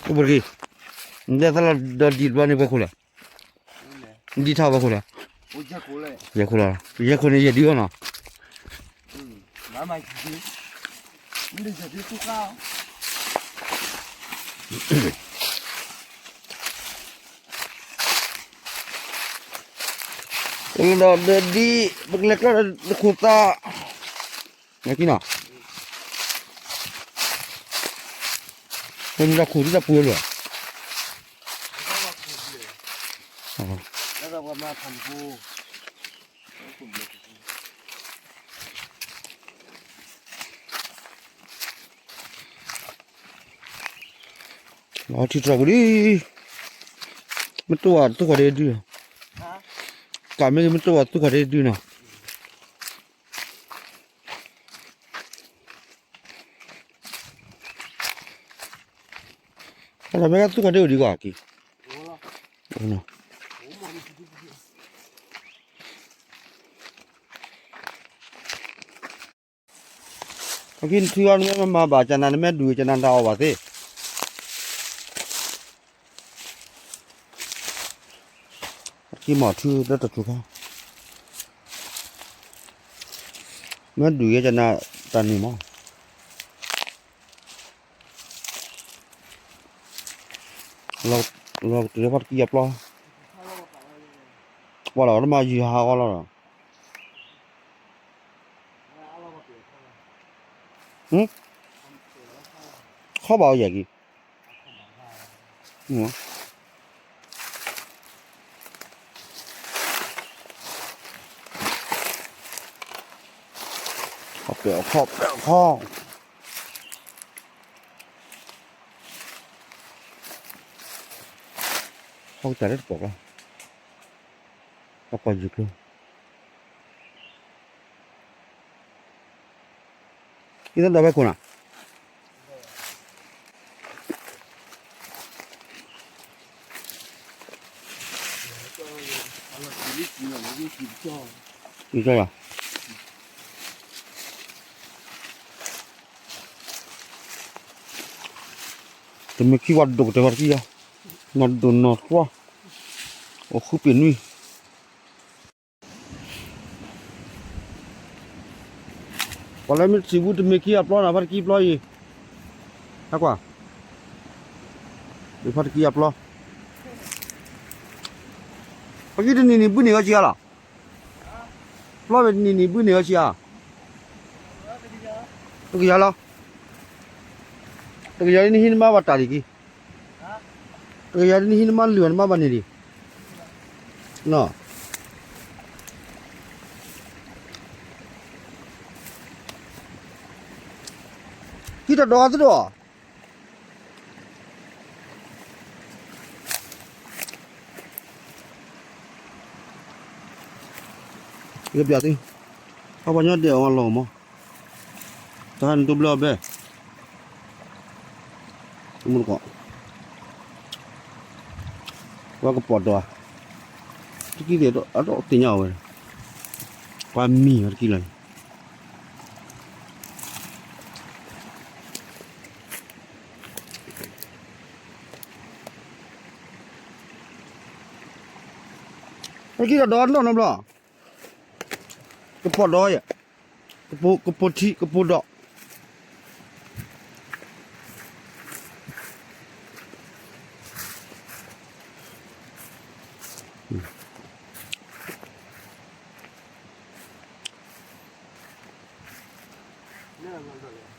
ကပူၤတက့ၢ်, နတဲသးလီၤဒီးဒံးတဘျီန့ၣ် ပှဲၤခိၣ်လဲၣ်, ဒံးထီၣ်ပှဲၤခိၣ်လဲၣ်, ယဲၢ်ခိၣ်လီၤ, ယဲၢ်ခိၣ်န့ၣ် ယဲၢ်ဒုအီၤနီၤ, ပကလဲၤဒီးဒီးဒံး ပကလဲၤကျီၢ်ဒီးခိၣ်သၣ်, နကံနီၤ, ပမ့ၢ်ဒီးခိၣ်သၣ်ပှ့ၤလၢာ် လီၤထံတြီၤပူၤလံ, မ့ၢ်တအိၣ်သူၣ်ခီၣ်ဒ့ဒု, ကးမ့ၢ်ဂ့ၤ မ့ၢ်တအိၣ်သူၣ်ခီၣ်ဒ့ဒုနီၤ, တၢ်မ့ၢ်သူၣ်ခီၣ်ဒ့အိၣ်ဒံးကွၢ်က့ၤ, အခံနထံအီၤ နမ့ၢ်မၤဘၣ်ကနၤ နမ့ၢ်ဒုးကနၤတၢ်အီၣ်ဘၣ်သ့, အခံမၤထံလၢတထူခါ, မ့ၢ်ဒုးယဲကနၤတၢ်န့ၣ်မး, လီၤကတၢၢ်ဖါတကံအပျီ, ပှၤလီၤတမၤယံာ်ဟးဂီၤလီၤ, ခီဘၣ်အီၤယဲၢ်က့ၤ, အခီပညီအခီပညီ, ဟီၣ်ကစၢ်လၢတပိာ်ကျါ, တၢ်ကွၢ်ယုၢ်ကျိ ယသးဒီးဝဲခိၣ်နၤ, ယကၢ်ယၤ, တမ့ၢ်ခံဝဲဒိၣ်ကတၢၢ်ဝဲတကံၢ်ယၤ, နီၢ်ဒိၣ်နီၢ်သွါ, အိၣ်ဃုပ့ၤနွံ ပှၤလၢမ့ၢ်ထံၣ်ဘူးတမ့ၢ်ခံအပျီနၤ ဖါတကံအပျီအံၤ, ဟဲကွၢ်, ဖါတကံအပျီ, ပကံတနံၤနံၤဘုန့ၢ်အီၤဆံးအါလီၤ, ပျီဝဲတနံၤနံၤဘုန့ၢ်အီၤဆံးအါ, တကယၤလီၤ, တကယၤနဟံးနမါဘၣ်တၢ်ဒံးက့ၤ တကယၤဒ်နဟံးနမါလုၢ်အီၤနမါဘၣ်န့ၣ်ဒံး, နီၢ်, ဟံးတၢ်ဒီးအသဒိၣ်, ယကပျးသု, ပှၤပှၤညီဒဲးအီၤလီၤမး, တၢ်ဟးနတိဘျၢအီၤဘဲ မုၢ်တကိး, ပှၤကပီၤဒီး, တကံၢ်သ့ၣ်အဒိးသ့ၣ်ညါအီၤဝဲ, ပှၤမံၤအီၤတကံၢ်လီၤန့ၣ်, တကံၢ်ဒီးဒီးနီၢ်နီတဘျီ, ကပီၤဒီးယဲၢ်, ကပိာ်ထံ ကပိာ်ဒီး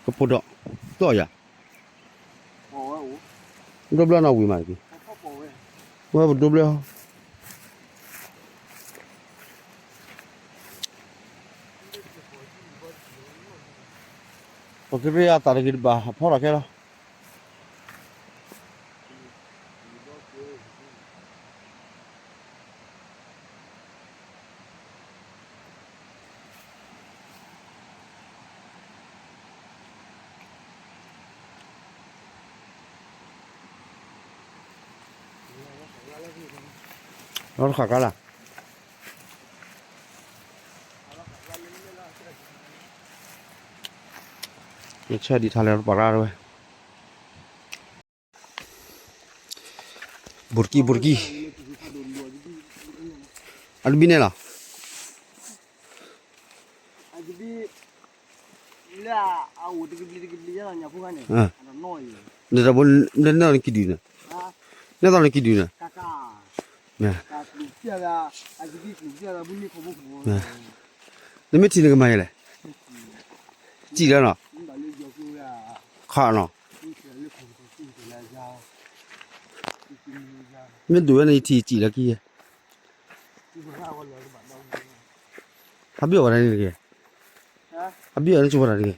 ကပိာ်ဒီး သီၣ်ယၤ, ဒိဘျီနီၢ်ဝံၤမးတက့ၢ်, ဝဲပဒိဘျီ ပကရ့အသးတဂ့ၤတဘၣ် အဖီထီၣ်ခဲလီၤ. လီၤတခါကလၢ်, ယဆၢဒံးထါလဲၣ်ပှၤရၣ်ဝဲ. ဘူးတကံ ဘူးတကံ, အတဘံၣ်န့ၣ်လီၤ. နတဘိ နနီၢ်နကံဒုန့ၣ်, နနီၢ်နကံဒုန့ၣ်, နမ့ၢ်ထံၣ်နကမၤယဲလဲၣ်, စံၣ်လၢနီၤ, ခါနီၤ, မ့ၢ်ဒုးဝဲန့ၣ်ယထံၣ်စံၣ်လၢခံယဲ, ဟးဘံၣ်အီၤဝဲဒၣ်န့ၣ်တဂ့ၤ, ဟးဘံၣ်အီၤန့ၣ်ကၠိဝဲဒၣ်တဂ့ၤ,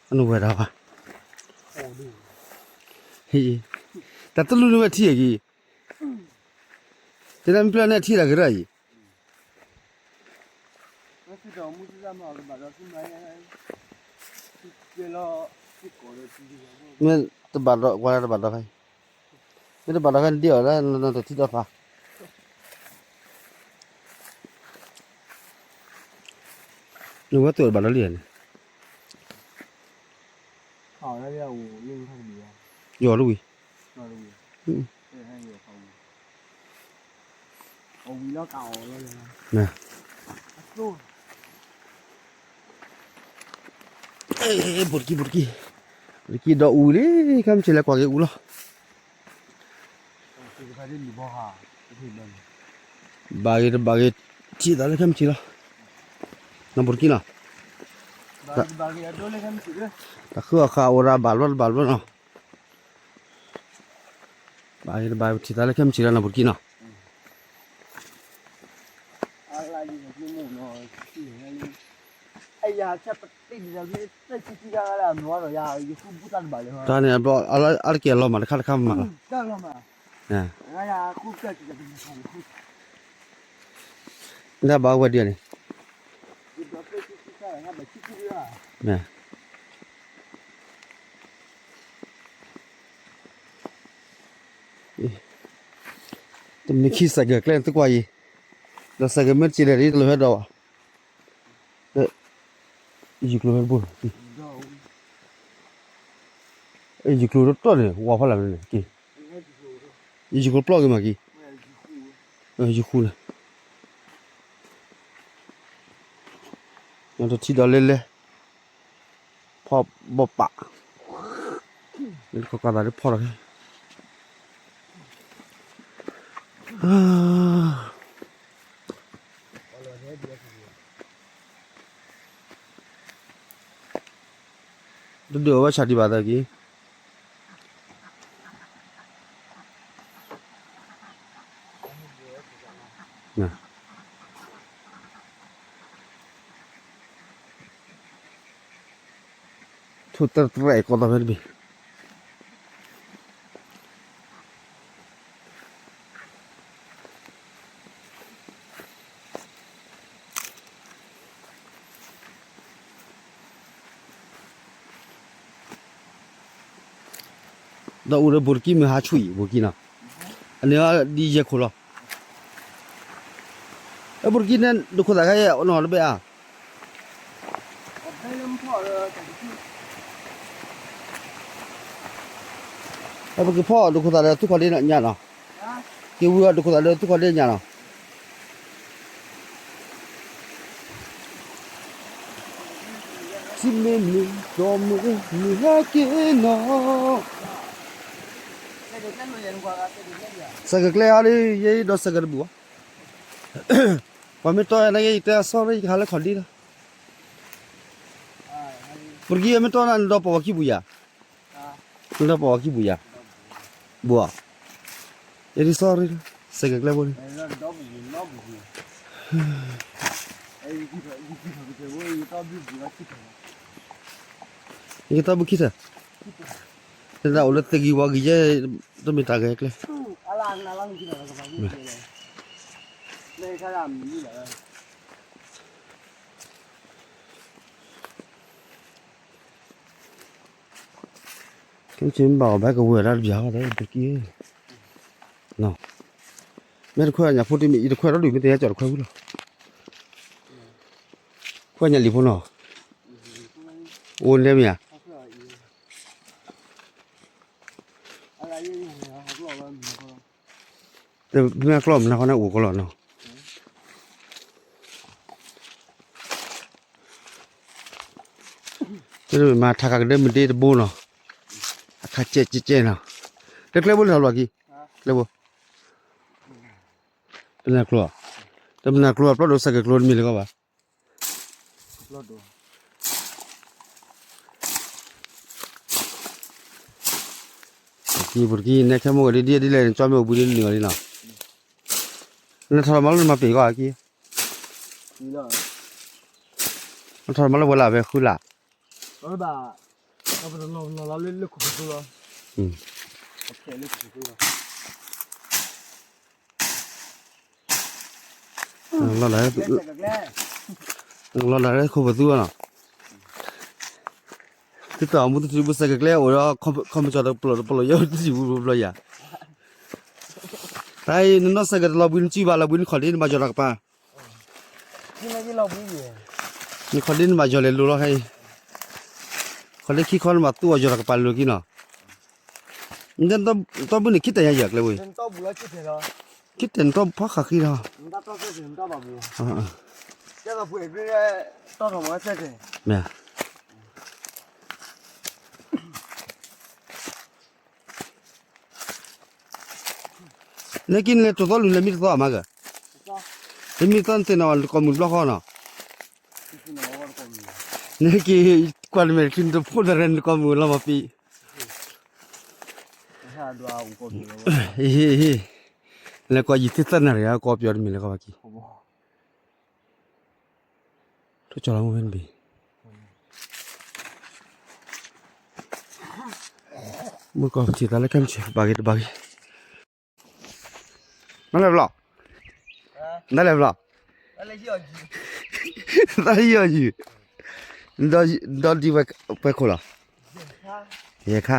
အနဝဲဒၣ်ဘၣ်, ဟ့ၣ်, တၢ်တလူန့ၣ်ဝဲထံၣ်အက့ၤ, တဲဒၣ်မ့ၢ်ပျၢ်န့ၣ်ထံၣ်တၢ်ကရၢအံၤ, မ့ၢ်တဘၣ်ဒီး ကွၢ်တဘၣ်ဒီးခါအံၤ, မ့ၢ်တဘၣ်ဒီးကွၢ်တဘၣ်ဒီးခါအံၤ, နတထံၣ်ဒီးသး, နဝဲသိးတဘၣ်ဒီးလံန့ၣ်, ယီၤလီၤဝံၤ ဘူးတကံ ဘူးတကံ, ဘူးတကံဒီးအူလံ, ခဲမုၢ်ဆ့ၣ်လဲၤကွၢ်က့ၤအူလီၤ. ဘၣ်ဂ့ၤတဘၣ်ဂ့ၤ, ထံၣ်သးလၢခဲမုၢ်ဆ့ၣ်လီၤ. နဘူးတကံနီၤ, တၢ်ဃုအီၣ်ဃာ်အိၣ်ဒၣ်ဘၣ်ဘျီတဘၣ်ဘျီနီၤ, ဘၣ်ဂ့ၤတဘၣ်ဂ့ၤ ထံၣ်သးလၢခဲမုၢ်ဆ့ၣ်လီၤ နဘူးတကံနီၤ. တၢ်န့ၣ်အဘျီ အါတက့ၢ်အလီၤမၢ်တခါတခါမးလီၤ. တၢ်ဘၣ်ဝဲဒ်န့ၣ်, တမ့ၢ်ခံ စဲးကဲၤကျဲသုကွၢ်အံၤ, ဒီးစဲးကဲၤမ့ၢ်တစ့လဲၣ် တလိၣ်ဟဲဒီးဘၣ်, ယုၢ်ကျိၤဟဲတဘိ, ယုၢ်ကျိၤတတီၢ်န့ၣ် ဝါဖီလာ်န့ၣ်က့ၤ, ယုၢ်ကျိၤပျီၢ်က့ၤမးက့ၤ, ယုၢ်ဃူန့ၣ်, တထံၣ်ဒီးလဲၤလဲၤ ဖီဘီပာ်, မ့ၢ်တခီကီၢ်သးဒ်ဖီထီၣ်ခဲ, တဒုးအဝဲဆၣ်ဒံးဘၣ်သးက့ၤ ထိၣ်တရဲၣ်ကီးသးဖဲတဘ့ၣ် ဒီးအိၣ်ဒီးဘူးတကံမ့ၢ်ဟးဆူၣ်အံၤ ဘူးတကံနီၤ, အန့ၣ်ဒ်ယဲၢ်ခိၣ်လီၤ, အဘူးတကံန့ၣ် ဒုးခိၣ်သးခဲအံၤ နီၢ်တဘ့ၣ်ဧါ ပကဖီၣ်ဒုးခိၣ်သးဒီးသုးခီၣ်ဒ့ညါနီၤ, က့ၤဝံၤအီၤဒုးခိၣ်သးဒီးသုးခီၣ်ဒ့ညါနီၤ, ထံမ့ၢ်မုၢ် ဒီမုၢ် မုၢ်ဟဲက့ၤနီၤ, စဲးကကျဲဟီလံ ယဲဒီးစဲးကတဘူၣ်ဘၣ်, ပှၤမ့ၢ်တီၢ်နာ်က့ ယတဲအဆီရ့ ယကဟးလၢခီၣ်ဒ့လီၤ, ပကံမ့ၢ်တီၢ်နၤ နဒီးပိာ်ဝဲခံပူၤယၤ, နဒီးပိာ်ဝဲခံပူၤယၤ, ဘူးဧါ, ယဲဒ်ဆီရ့ စဲးကကျဲဘိန့ၣ် ယကတီၢ်ဘုခံထၢၣ်, တၢ်အိၣ်လၢသ့ၣ်ဂံၢ်ဝီဂံၢ်ယဲၢ်, တမ့ၢ်တၢ်ဂဲၤကျဲ ခဲမုၢ်ဆ့ၣ်မ့ၢ်ဘၣ်အီၤဘၣ်ကဝဲၤဒၣ်တဘျီဃီဒီး ဘူးတကံ, မ့ၢ်တခွဲးညၣ်ဖိတမ့ၢ် ယတခွဲးဒီးဒုး မ့ၢ်တဟဲကၠီၣ်တခွဲးဝံၤလီၤ, ခွဲးညၣ်လံၤဖိနီၤ, အိၣ်န့ၣ်မ့ၢ်ဧါ တမ့ၢ်ကျီၢ်မနုၤဃီန့ၣ်အိၣ်ကီးလီၤနီၤ. မ့ၢ်မၤထါခးကဒဲမ့ၢ်ဒ့တဘိနီၤ, အခါကဲကဲကဲနီၤ, တကျဲဘိလၢထီၣ်လီၤက့ၤ, ကျဲဘိ, တမနၤကျိၤ, တမနၤကျိၤ ပျီၢ်ဒိၣ်စဲးကဲးကျိၤတမံၤလၢၤကီးဘၣ်. ကံပူၤတကံ နဲခဲမိၢ်ဂ့ၤဒ်ဒ်လဲၣ် နကၠီမ့ၢ်အိၣ်ဘှံးဒ်နနုာ်အီၤလံနီၤ, နထီၣ်မၤလၢနမၤပ့ၤကီးအကံ, နထီၣ်မၤလၢဝဲလၢဖဲဃုလၢ် လီၤဒၣ်, လီၤဒၣ်လၢခိၣ်ပသူအီၤနီၤ, သုတၢ်အိၣ်မူသုထံၣ်ဘိစဲးကဲးကျဲအိၣ်ဒီး ခီမ့ၢ်ကၠီတပျီၢ်တပျီၢ်ယဲၢ်သုထံၣ်ဘိဘျီယၤ, တၢ်အံၤ နနီၢ်စဲးကဲးတလီၤဘှံးနစုဘၣ်လီၤဘှံးနခီၣ်ဒ့နဘၣ်ယီၤတၢ်ကပၤ နခီၣ်ဒ့နဘၣ်ယီၤလဲၤလိၤလီၤခဲအံၤ, ခီၣ်ဒ့ခံခီနဘၣ်သူအီၤယီၤတၢ်ကပၤလိၤက့ၤနီၤ, နတီဘုန့ၣ် ခံတဲာ်ညါယၤကျဲဝဲ, ခံတဲာ်နတီဖီဃာ်ဃံလီၤ, မ့ၢ် နက့ၤနလဲၤတိၢ်သီလူၤလဲၤမံတသီအမါဂၤ, တမံတသီနသ့ၣ်နီၣ်နကိာ်မုၣ်တဘျီဃီနီၤ, နက့ၤကွၢ်နမဲာ်တချုးနတဖိနရဲၣ်နကိာ်မုၣ်လီၤမၤပံး, ဟ့ၣ်ဟ့ၣ်, လဲၤကွၢ်ယံၤသ့သၢနၣ်ရံၣ်အကိာ်ပယီၤတမံၤလၢၤကီးဘၣ်က့ၤ, ထိၣ်ကၠီလီၤမ့ၢ်ဖဲနဘ့ၣ် မုၢ်ကီၢ်ပထံၣ်သးလၢခဲမုၢ်ဆ့ၣ် ဘၣ်ဂ့ၤတဘၣ်ဂ့ၤ, နလဲၤဘျီ, နလဲၤဘျီ, သးလၢယီၢ်ယုၢ်, ဒီးဒ်ဝဲပှဲၤခိၣ်လီၤ, ယဲၢ်ခါ,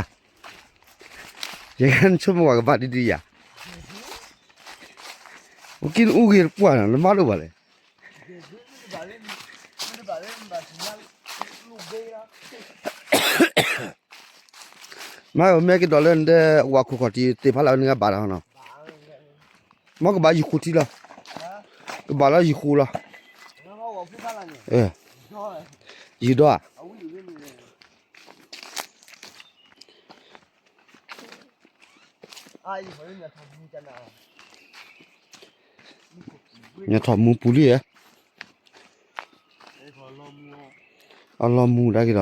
ယဲၢ်ခါနဆိကမိၣ်ဝဲကဘၣ်ဒ်ဒ်ယၤ, ပက့ၤနအူဂ့ၤတပှၢ်နီၤ နမါတအိၣ်ဘၣ်လဲၣ် မ့ၢ်မဲက့ၤဒီးလၢနတဲဝၤခိၣ်ခီၣ်ထံး သ့ၣ်ဖးလၢနဂၤဘၣ်တၢ်နီၤ, မ့ၢ်ကဘၣ်ယံၤဃိထံလီၤ, ကဘၣ်လၢယံၤဃိလီၤ, ယံၤဒီးဧါ, ညၣ်ထီၣ်မူပူၤလံဧါ, အလီၤမူဒၣ်က့ၤ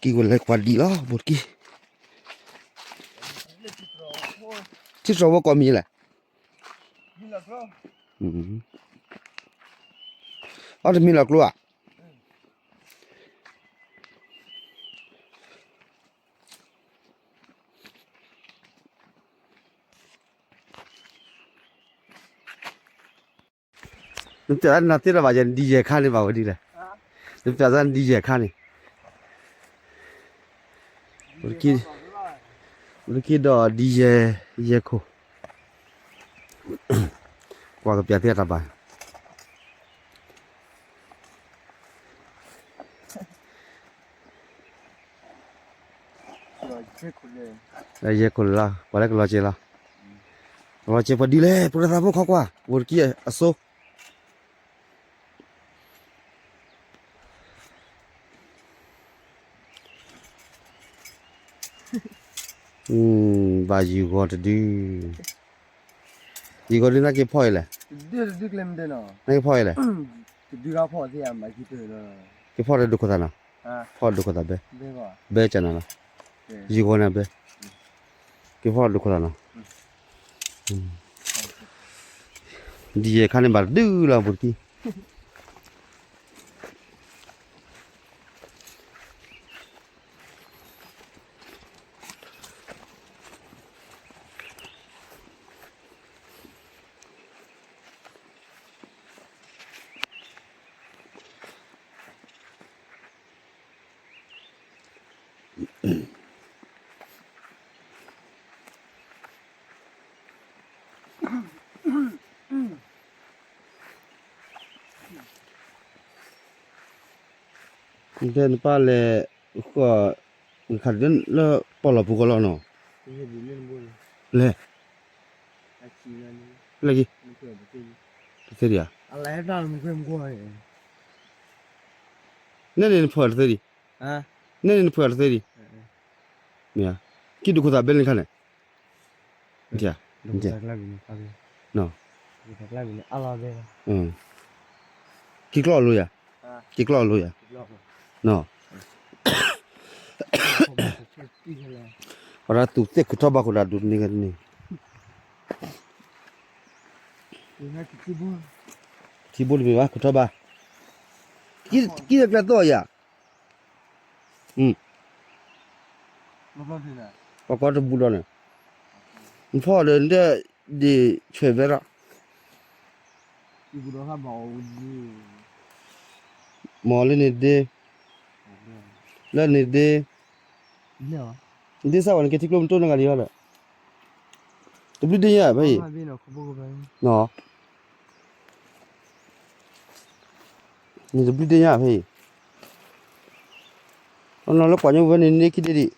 ဒီး ဘူးတကံၢ်ဝဲလဲၤကွၢ်ဒံးလီၤ ဘူးတကံၢ်, ထံတြီၤဝဲကိးမံၤလဲၣ်, အီၣ်တမံၤလီၤကျိဧါ နပျးသးနၤသ့လီၤဘၣ်ယဲ နဒ်ယဲၢ်ခါန့ၣ်ဘၣ်ဝဲဒ်လဲၣ်, နပျးသးနဒ်ယဲၢ်ခါန့ၣ်, ဝဲတက့ၢ်ဒီးဒ်ယဲၢ် ယဲၢ်ခိၣ်, ကွၢ်ကပျးသ့တၢ်ဘၣ် ယဲၢ်ခိၣ်လၢ ပှၤလၢကလီၤစဲၤလီၤ, ကလီၤစဲၤပှၤဒ်လဲၣ် ပှၤသးဖိခီကွၢ် ဝဲတက့ၢ်အစိ ဘၣ်ယုၢ်ဂီၤတဒု, ယုၢ်ဂီၤဒုနက့ၤဖီၣ်အံၤလဲၣ်, နက့ၤဖီၣ်အံၤလဲၣ်, က့ၤဖီၣ်ဒီးဒုးခိၣ်သးနီၤ, ဖီၣ်ဒီးဒုးခိၣ်သးဘဲ, ဘဲကနၤလီၤ, ယုၢ်ဂီၤန့ၣ်ဘဲ, က့ၤဖီၣ်ဒီးဒုးခိၣ်သးနီၤ, ဒ်ယဲၢ်ခါန့ၣ်ဘၣ်တဒုလီၤ ဘူးတကံၢ် အ နတဲနပၢ်လဲၤဃီၤ နခးဒုးလၢပီၣ်လီၤပူၤဃီလီၤနီၤ, လဲၤ လဲၤက့ၤ တသ့ဒံးဧါ, နဲန့ၣ်နဖၢတသ့ဒံး, နဲန့ၣ်နဖၢတသ့ဒံး, မ့ၢ်ဧါ, ကံၣ်ဒုးခိၣ်သးဘဲလၢခါန့ၣ် က့ၤကျီၢ်လိယၤ, က့ၤကျီၢ်လိယၤ, အဝဲဒၣ်သူးသ့ၣ်ခုးထီၣ်ဘၣ်ဃုာ်ဒီးဒုးတန့ၢ်ဂ့ၤတန့ၢ်, ထံဘိတမ့ၢ်ဘၣ် ခုးထီၣ်ဘၣ်, ကံၣ်ကျဲသိၣ်ယၤ ပှၤကွၢ်တဘူးဒီးန့ၣ်, နဖီၣ်ဒီးနတဲဒ်ဆွဲးဘဲလီၤ, မ့ၢ်လၢန့ၣ်ဒ့, လၢန့ၣ်ဒ့, ဒ့စၢ်ဝဲန့ၣ်က့ၤထံကျိမ့ၢ်တိၢ်နဂၤလံဟီဒီး, တဘျုးဒ့ညါဖဲအံၤ, န့ၣ်တဘျုးဒ့ညါဖဲအံၤ, အနီၢ်လၢပှၤညိဝဲန့ၣ်န့ၢ်ခံဒ့ဒံး,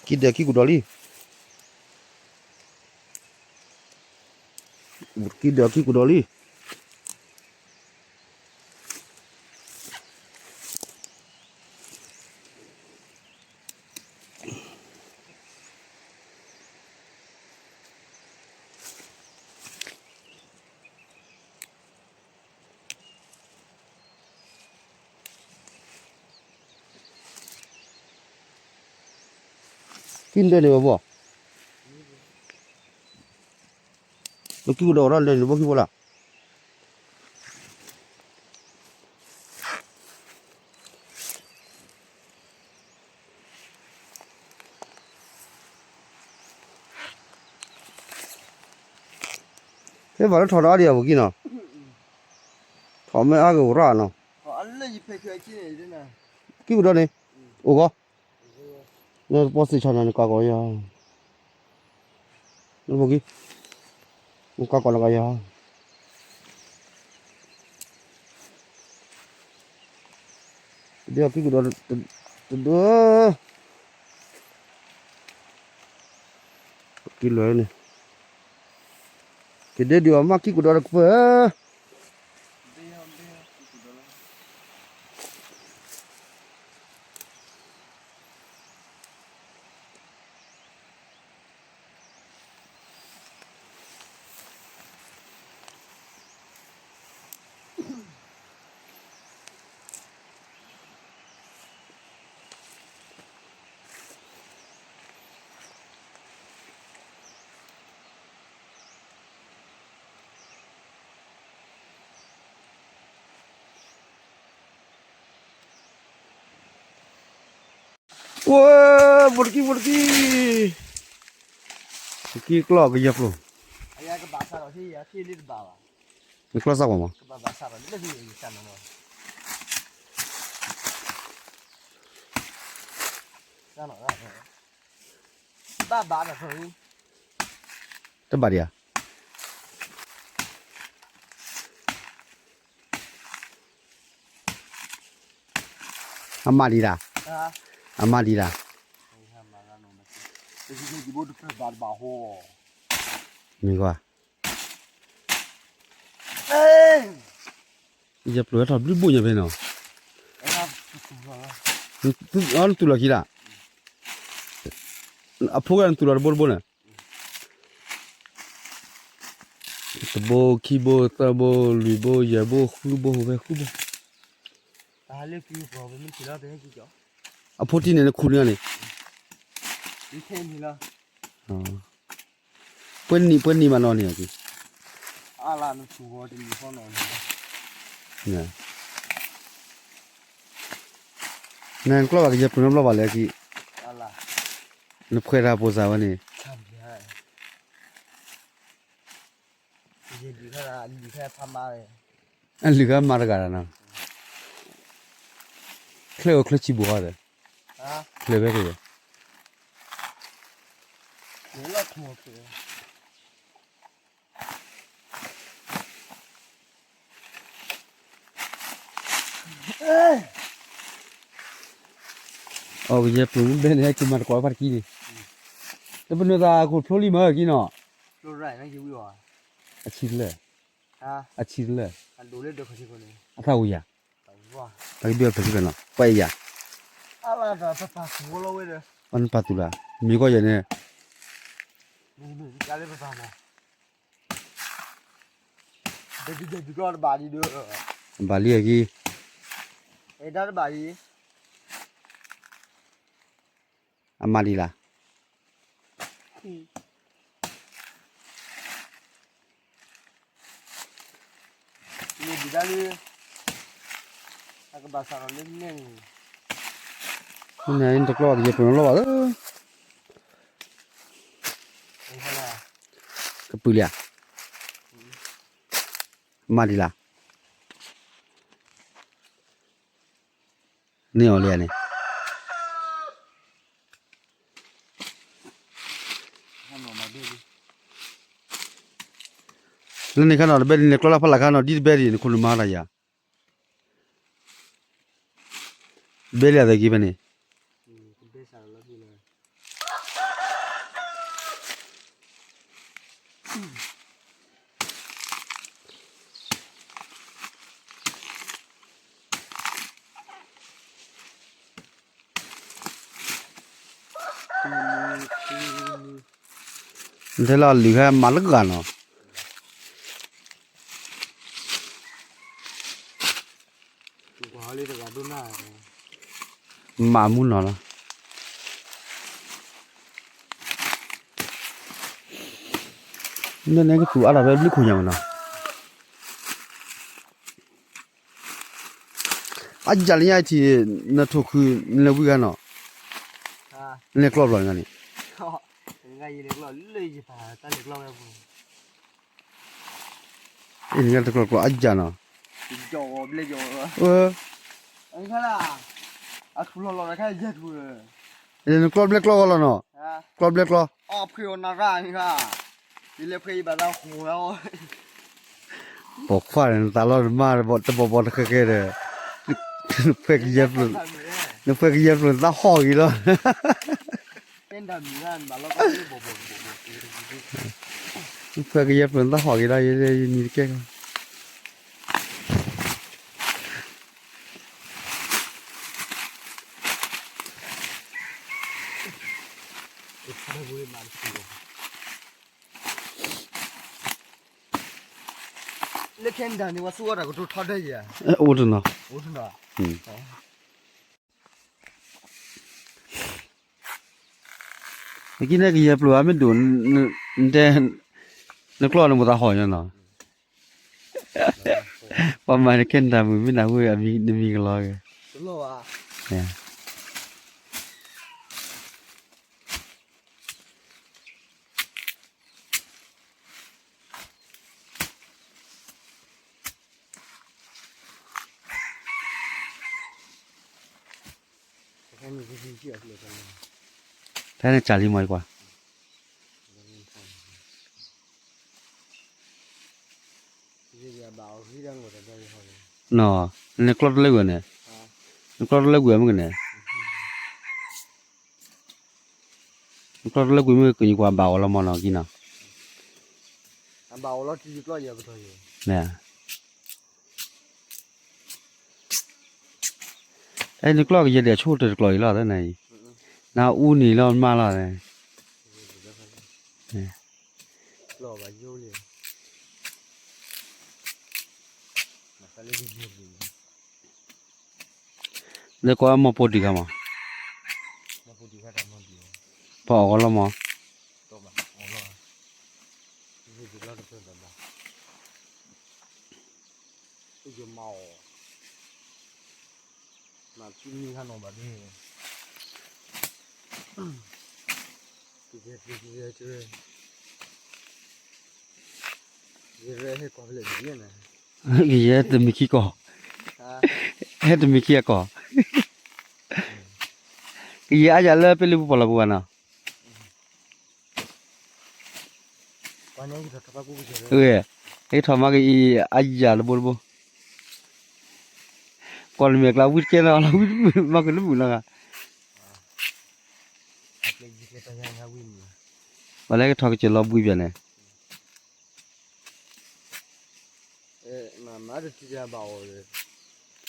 ကံၣ်ဒဲးကံၣ်ကူးဒီးလံ, ကံၣ်ဒဲးကံၣ်ကူးဒီးလံ. ကံၣ်ဒဲးန့ၣ်ဝဲဘၣ်, ပကံၣ်ကူးဒီးဝဲဒၣ်လဲၤန့ၣ်ဘၣ်ကံၣ်ဘိလၢ ဖဲဘၣ်လၢထီၣ်ဒီးအါဒံးအပူၤကံၣ်နီၤ, ထီၣ်မ့ၢ်အါဂ့ၤအိၣ်ရၣ်နီၤ, ကံၣ်ကူးဒီးန့ၣ်, အိၣ်ဂီၢ်, နပီသ့ၣ်ဆီနၤနကးကီးယၤ, နဖိကံၣ်, နကးကီးနကးယၤ ဒ်အကံၣ်ကူးဒီးတဒၢ, ကံၣ်လၢန့ၣ်, ကဒဲဒုးအီၤမးကံၣ်ကူးဒီးတကပၢၢ် ဝဲ, ဘူးတကံၢ် ဘူးတကံၢ်, ဘူးတကံၢ်ကျီၢ်ကယဲၢ်ကျိၤ, နကျီၢ်စၢ်ကွၢ်မး, တဘၣ်ဒံးဧါ အမၤလံတၢ်, အမၤလံတၢ်, မ့ၢ်ကွၢ်, ယပျိးထီၣ်ဘျုးဘိညါဖဲနီၤ, နတူၢ်လီၤခံလၢ, အဖိကနတူၢ်လီၤတဘိတဘိန့ၣ် တဘိ ခံဘိ သၢဘိ လွံၢ်ဘိ ယဲၢ်ဘိ ဃုဘိ ဖဲဃုဘိ, အဖိတံၢ်န့ၣ် နခူၣ်န့ၢ်န့ၣ်, ပှဲၤနံၣ် ပှဲၤနံၣ်မးနီၤန့ၣ်, နကျီၢ်ဘၣ်ကယဲၢ်ပျိၤနီတဘျီဘၣ်လဲၣ်က့ၤ, နဖှဲးတၢ်ပိာ်စၢ်ဝဲန့ၣ်, အလုၢ်ခါမၤတဂၤဒီးနီၤ, ချၢအိၣ်ချၢဆံးဘိဟီဒီး, ချၢဖဲက့ၤ လီၤထူၣ်, ချၢ, အီ ကယဲၢ်ပျိၤမ့ၢ်ဘဲန့ၣ် ဟဲက့ၤမၤတကိးဖးတကံန့ၣ်, တပနွဲၢ်သးခိၣ်ဖျိလံမၢက့နီၤ, အဆံတလၢ, အဆံတလၢ, အသၣ်ဝံၤယၤ, တၢ်ကဘၣ်ဖဲးခံဖဲးနီၤ ပှၤအံၤယၤ, ပှၤနပာ်သူၣ်လၢ, မ့ၢ်ကီၢ်ယဲၢ်န့ၣ် ဘၣ်လံအက့ၤ, အမၤဒံးလၢ်, န့ၣ်တကျီၢ်ကယဲၢ်ပျိၤနီၤလီၤဘၣ်, ကပုာ်လံဧါ, မၤဒံးလၢ် န့ၢ်အီၤလံဧါန့ၣ်, လၢန့ၣ်ခါနီၤ တဘဲဒ်န့ၣ် ကျီလၢဖးလၢ်ခါနီၤ ဒ်တဘဲဒ်န့ၣ် နခိၣ်နမၤတၢ်ယၤ, တဘဲလံအသးက့ဖဲန့ၣ် နထဲလီၤလုၢ်ဟဲမၤလၢဂၤနီၤ, မၤမူနီၤလီၤ, မ့ၢ်န့ၣ်ကသူၣ်အါထီၣ်ဖဲဘျုးခိၣ်ညါမးနီၤ အယၢ်လၢညါအံၤထံၣ် နထိၣ်ခု နလဲၤဝံဂၤနီၤ, နလဲၤကျီဘျီန့ၣ်, အ့ၣ် နကတကျီကျီအယၢ်နီၤ, နကျီဘျဲကျီဂီၤလီၤနီၤ, ကျီဘျဲကျီ ပိာ်ခွါန့ၣ် နသးလီၤနမၢ်တဘီဘီတဃဲဃဲဒီး, နဖှဲကယဲၢ်ပျိၤ, နဖှဲကယဲၢ်ပျိၤနသးဟီၣ်ဂ့ၤလီၤ, နဖှဲကယဲၢ်ပျိၤနသးဟီၣ်ဂ့ၤလီၤ ယဲယနံၤတကဲကီး လၢ Canada န့ၣ် ပှၤသူအီၣ်တၢ်ကတိၤထီဒါယၤ, အိၣ်တနီၤ, အိၣ်တနီၤ, နက့န့ၣ်ကယဲၢ်ပျိၤဧါ မ့ၢ်ဒိၣ်, နတဲ, နကျီၢ်န့ၣ်မိၢ်သးဟီၣ်ညါနီၤ, ပှၤမၤန Canada မုၣ်မ့ၢ်နၢ်ဟူနမံၤကလီၤက့ၤ ဖဲန့ၣ်စၢ်လံမၤကွၢ်, နီၤ, နကျီၢ်တလၢကွံာ်န့ၣ်, နကျီၢ်တလၢကွံာ်မ့ၢ်ကန့ၣ် နကျီၢ်တလၢကွံာ်မ့ၢ်ကညီကွၢ်ဘၣ်အီၤလီၤမၢ်နီၤက့နီၤ, အဲ နကျီၢ်ကယဲၢ်ဒဲးဆိတၢ်တကျီၢ်အံၤလီၤသနၤအံၤ, နအူန့ၣ်လီၤမၢ်လီၤ, လၢကွၢ်မီၢ်ပိဒံးခါမး, ပှၤအီၣ်ဂီၤလီၤမး, ကယဲၢ်တမံၤခံကီၢ်, ဟဲတမံၤခံအကီၢ်, ကယဲၢ်အါယၤလၢပ့လံပူၤပီၣ်လီၤပူၤဘၣ်နီၤ, ဟဲထီၣ်မၤက့ၤအံၤ အါယၤတဘိတဘိ, ပ ကွၢ်လၢမဲာ်ကျါဝံၣ်တကဲနီၤ လီၤဝံၣ်တမုာ် မၤကနၣ်မုာ်နီၤဂၤ ပှၤလၢကထီၣ်ကစၢၢ်လီၤဘှံးပၠးန့ၣ်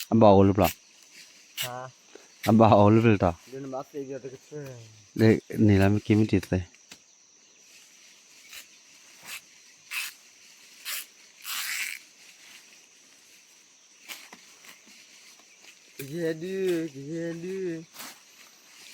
အဘၣ်အိၣ်လၢပျီ အဘၣ်အိၣ်လၢပျီတီၤ လၢန့ၣ်လၢမ့ၢ်က့ၤမ့ၢ်တ့ၢ်သ့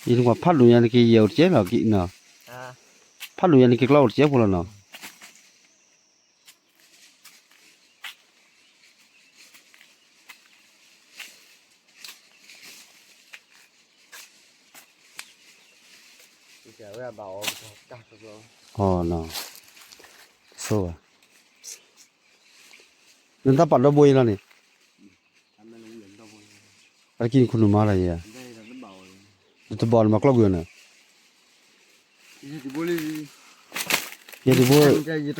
ယနကွၢ်ဖးဒိၣ်ညါနက့ၤယဲၢ်အိၣ်တကဲလီၤနီၤ ဖးဒိၣ်ညါနက့ၤကျီအိၣ်တကဲဖိလီၤနီၤ အီၤနီၤ ဆိဘၣ် နတၢ်ပာ်ဒီဘိအံၤလီၤန့ၣ် အကံနခိၣ်နူာ်မၤလီၤယၤ နတဘၣ်နမၤကျီၢ်ကွံာ်အီၤန့ၣ် ယတဘိ နီၤ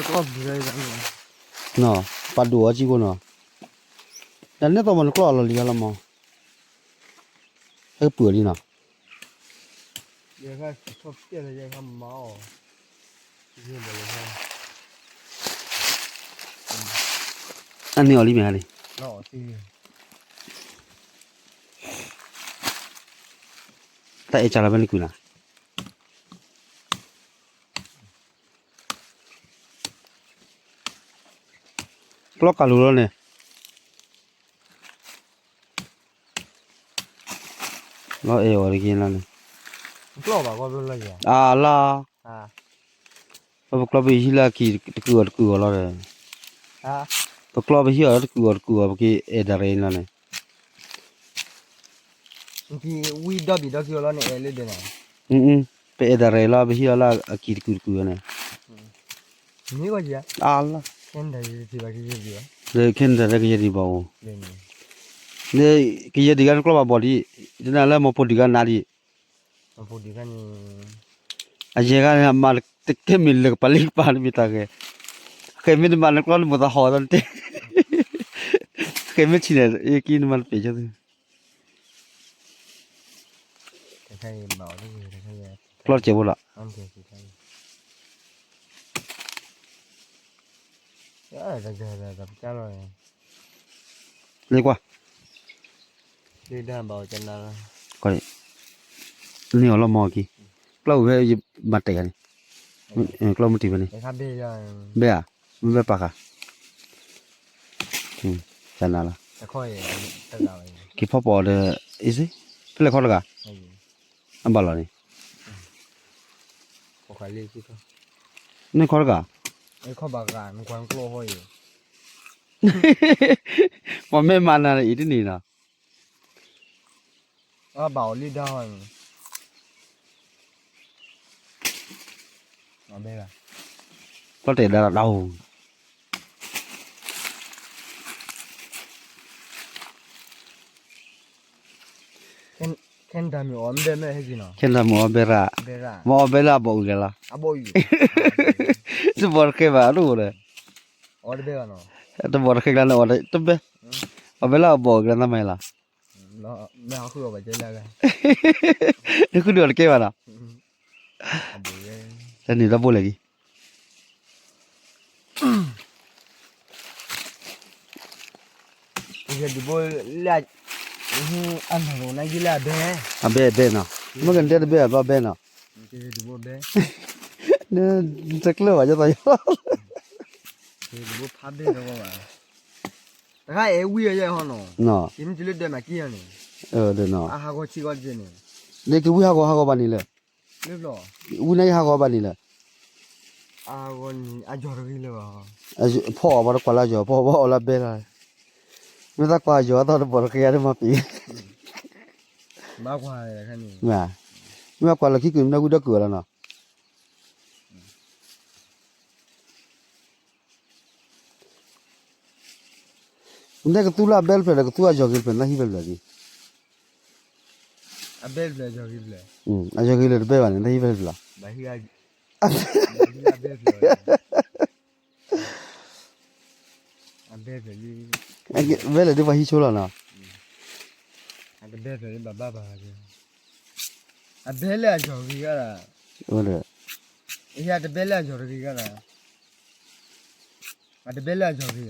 ပာ်ဒိၣ်အီၤကံကိနီၤ တၢ်နဲသိးမးနကျီၢ်အလီၢ်လံၤလီၤမး ဟဲကပုာ်အီၤလံနီၤ အန့ၢ်အီၤလံမ့ၢ်ဧါန့ၣ် တၢ်အဲၣ်ကၢ်လီၤဖဲန့ၣ်ကွံာ်နီၤ ကျီၢ်ကၢ်လိၤလီၤန့ၣ် လီၤအဲၣ်အီၤတက့ၢ်လီၤန့ၣ် အလါ ပကျီၢ်ပဟံၣ်လၢအကံၢ်တကုာ်အီၤတကုာ်အီၤလီၤဒီး ပကျီၢ်ပဟံၣ်အီၤလၢတကုာ်အီၤတကုာ်အီၤ ပက့ၤအဲၣ်ဒၣ်ရ့လီၤန့ၣ် ဝံၣ်ဒီဘ့ၣ်ဒီက့ၤအီၤလီၤန့ၣ် အဲၣ်လၢဒဲးန့ၣ် ပအဲၣ်ဒၣ်ရ့လီၤ ပဟံၣ်အီၤလၢအကံၢ်တကုာ်တကုာ်အီၤန့ၣ် အလါ လၢ Canada လၢကယဲၢ်ဒံးဘၣ်အိၣ် လၢကယဲၢ်ဒံးဂၤနကျီၢ်ဘၣ်ဘီၣ်ဒံး တနၤလၢမီၢ်ဖိဒံးဂၤနၤဒံး အယဲၢ်ဂၤန့ၣ် အမၤတကဲမ့ၢ်လၢကပၤလံကပၤတမ့ၢ်တၢ်ဂဲၤ ဃဲမ့ၢ်တမၤနကျီၢ်နမိၢ်သးဟီၣ်သီနတဲ ဃဲမ့ၢ်ဆံးန့ၣ် အကံနမၤတပ့ၤဆိသု ကျီၢ်တစဲးဖိလီၤ လၢကွၢ် န့ၢ်အီၤလီၤမီၢ်က့ၤ ကျီၢ်အိၣ်ဖဲယမၤတဲာ်ဂၤန့ၣ် ကျီၢ်မ့ၢ်တံၢ်ဖဲန့ၣ် ဘဲဧါ မ့ၢ်ဘဲပာ်ဃာ် ကနၤလီၤ က့ၤဖီပီၣ်အီၤဒီး အ့ၣ်စ့ ဖဲလဲၣ်ခီတဂၤ အဘၣ်လီၤန့ၣ် န့ၣ်ခီတဂၤ ပှၤမ့ၢ်မၤနၤန့ၣ် အံၤတန့ၢ်နီၤ ပျီတဲာ်ဒါဒီး ခဲနဒၤမ့ၢ်အီၣ်ဘဲရၣ် မ့ၢ်အီၣ်ဘဲလၢအဘီၣ်အုၣ်လဲၣ်လီၤ တဘီၣ်တဃဲဘၣ် အဒိၣ်ဒီး တဘီၣ်တဃဲကျါန့ၣ် အီၣ်တဘဲ အီၣ်ဘဲလၢအဘီၣ်အုၣ်ကျါသးမၤလီၤ နဃုဒိၣ်တကဲဘၣ်နီၤ တန့ၢ်ဒီဘိလဲၣ်က့ၤ အဘဲအဘဲနီၤ မ့ၢ်ကနတဲတဘဲအဘျီဘဲနီၤ တကျၢၢ်ဘၣ် ယသးယီ တခါအဲၣ်ဝံၣ်အယဲၢ်ဟီနီၤ မ့ၢ်လၢဒၢးမၤကံၢ်ယၤန့ၣ် ဒ်ကဝံၣ်ဟးဂီၤဟးဂီၤဘၣ်န့ၣ်လၢ ဝံၣ်န့ၣ်ယဟးဂီၤဘၣ်န့ၣ်လၢ ဖီၣ်အီၤဘၣ်တကွၢ်လၢယီၤ ဖီၣ်ဘၣ်အီၤလၢဘဲလီၤ မ့ၢ်သးကွၢ်ယီၤအသီတဘီၣ်တဃဲယၤဒ်မၤပံၤ မ့ၢ်ကွၢ်လီၤခံကုာ်မ့ၢ်ဝံၣ်ဒီကုာ်လီၤနီၤ နကသူလၢအဘဲတဖျၢၣ်ဒီး ကသူအယီၤဂ့ၤတဖျၢၣ် နဟံၣ်ဖဲတဖျၢၣ်က့ၤ အယီၤဂ့ၤလၢတဘဲဘၣ်န့ၣ် နဟံၣ်ဖဲတဖျၢၣ် ဘဲလဲၣ်ဒ်ပှၤဟံးဆိလီၤနီၤ ဘဲလဲၣ်ဒ်ပှၤဟံးဆိလီၤနီၤ တဘဲဖျၢၣ်လၢဘၣ်ဘၣ်ဘၣ်, အဘဲလၢအယီၤတဂ့ၤဂၤဒၣ်, အတဘဲလၢအယီၤတဂ့ၤဂၤဒၣ်, အတဘဲလၢအယီၤတဂ့ၤ,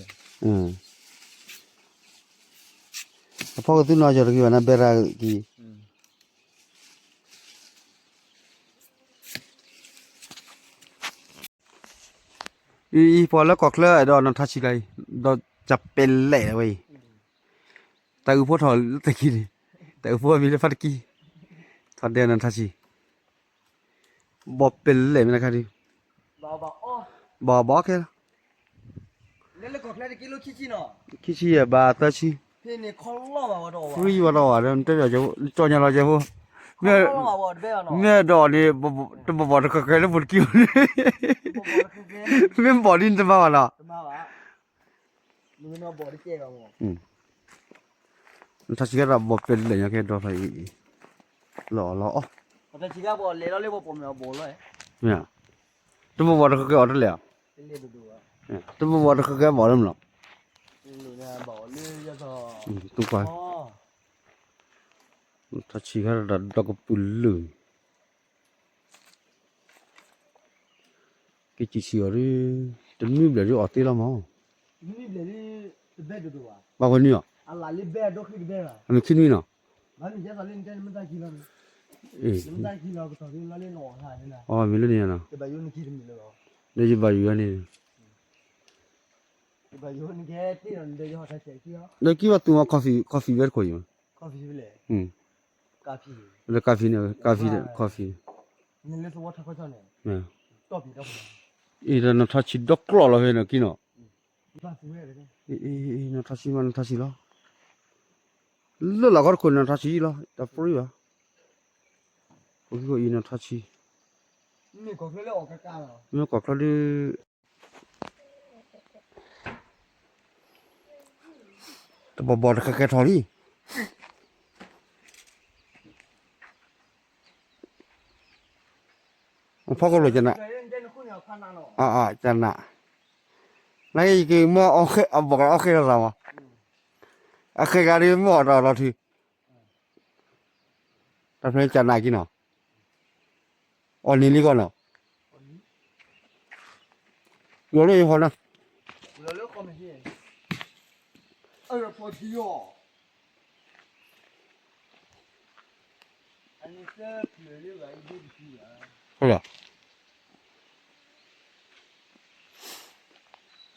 အဖီကသူနီၤယီၤတဂ့ၤဘၣ်န့ၣ် ဘဲရၤက့ၤ အံၤ အံၤ ပှၤလၢကီၢ်ချၢအဲၣ်ဒိးနီၢ်ထါဆံးလီၤအံၤ, ဒီးကပဲလဲၣ်ဝဲအံၤ, တၢ်အုးဖိထီၣ်လၢတကံၢ်န့ၣ်, တၢ်အုးဖိအမံၤလၢဖါတကံၢ်, ထီၣ်ဒဲးနီၢ်ထါဆံး, ဘီၣ်ပလဲၣ်မ့ၢ်တခါဒုး, ဘီၣ်ဘီၣ်ခဲလီၤ, ခံဆံယဲၢ်ဘၣ်သၢဆံ, ဖံးဝဲဒီးဝဲဒီး နတဲပၠီကၠိဖိ, မ့ၢ်ဒီးန့ၣ် တဘီၣ်ဘီၣ်တခါခါလၢဖိတကံၢ်န့ၣ်, မ့ၢ်ဘီၣ်ဒ်နတမၤဘၣ်နီၤ, နထါဆံးကဲဒီးဘီၣ်ပလဲၣ်ညါကဲဒီဖျၢၣ်အံၤ, လီၤအီၣ်လီၤအီၣ်, မ့ၢ်, တဘီၣ်ဘီၣ်တခါခါအီၣ်တလဲၣ်, တဘီၣ်ဘီၣ်တခါခါဘီၣ်လၢမနီၤ, တူၢ်ကွၢ်, ထါဆံးကဲဒီးဒီကပုၢ်လုာ် က့ၤစံးဆံးအီၤဒ်, တနွံဘျဲၣ်ဒ်အီၣ်သ့လီၤမး, ဘၣ်ဝဲနွံအီၤ, အမ့ၢ်ခံနွံနီၤ, အမ့ၢ်လၢန့ၣ်နီၤ, ဒီးက့ၤဘၣ်သူမး coffee ဝဲတခိၣ်အံၤ, လၢ coffee န့ၣ် coffee န့ၣ် coffee အံၤဒီးနီၢ်ထါဆံးဒီကျိးလီၤဖဲန့ၣ်က့ၤနီၤ, နီၢ်ထါဆံးမးနီၢ်ထါဆံးလီၤ, လၢလီၢ်ကီတခိၣ်နီၢ်ထါဆံးလီၤ တၢ်ပြံဘၣ်, အံၤနီၢ်ထါဆံး, မ့ၢ်ကီၢ်ချၢဒ် တဘီၣ်ဘီၣ်တခါကဲထီၣ်လံ, ဖီခိၣ်လိာ်ကနၣ်, ကနၣ်, နက့ၤမ့ၢ်အီၣ်ဃဲအဘီၣ်ကအီၣ်ဃဲထီၣ်သးမး, အဃဲဂၤဒ်မ့ၢ်အီၣ်တၢ်လီၤထံ, တၢ်ဖဲကနၣ်က့ၤနီၤ, အီၣ်န့ၢ်လံကီးနီၤ, လီၤလၢယဟီၣ်နီၤ,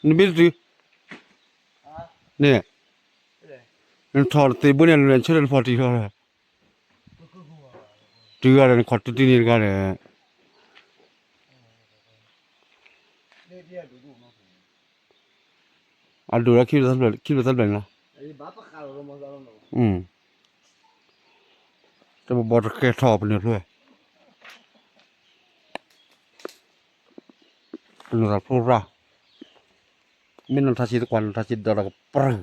နဘ့ၣ်တတုၤ, န့ၣ်, နထီၣ်တသ့ဘိန့ၣ် နဆၢထၢၣ်နဖီၣ်တံၢ်လီၤ, တုၤဂၤဒီးနခီၣ်တံၢ်တံၢ်န့ၣ်တဂၤဒီး အဒိၣ်လၢခံဘျီသၢဘျီန့ၣ်လီၤ, တဘီၣ်ဘီၣ်တကဲထီၣ်ပနၢ်ဖျၢၣ်, ပနၢ်သးဖိရၣ်, မ့ၢ်နီၢ်ထါဆံးတကွၢ်နီၢ်ထါဆံးဒီးတကပြၢၢ်,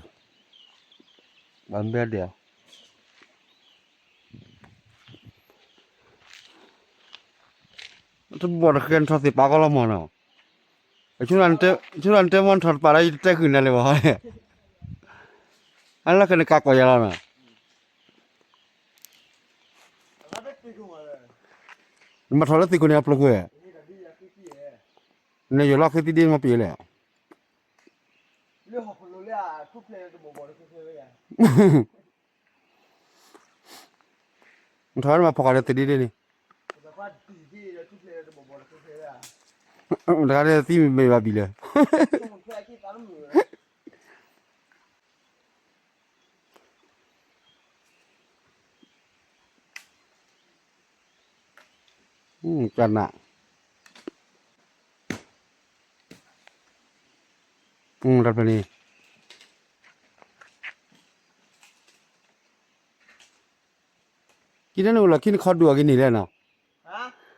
ဘၣ်မ့ၢ်ဒဲး တဘီၣ်တဃဲနထီၣ်သ့ၣ်ပာ်ကီလီၤမးနီၤ, ဆိနတဲမ့ၢ်ထီၣ်တပာ်လၢယတတဲဃုာ်နၤလၢၤဘၣ်, အလၢခဲနကးကွၢ်ယၤလီၤနီၤ, နမၤထီၣ်လၢသ့ၣ်ခိၣ်န့ၣ်အပျိၤကွံာ်, နယိၤလီၤဃ့သံဒ့မ့ၢ်ပယီၤလဲၣ် နထီၣ်ဝဲနမၤဖီၣ်ဃာ်ဒီးသ့ၣ်ဒ့ဒ့န့ၣ်, တဂၤဒီးသံမ့ၢ်ဘၣ်ဘံၣ်လၢ ကနၣ်, တၢ်ဖဲန့ၣ် ကနၣ်နအိၣ်လီၢ်ခံနခီဒုးအီၤက့ၤန့ၣ်လဲၣ်နီၤ,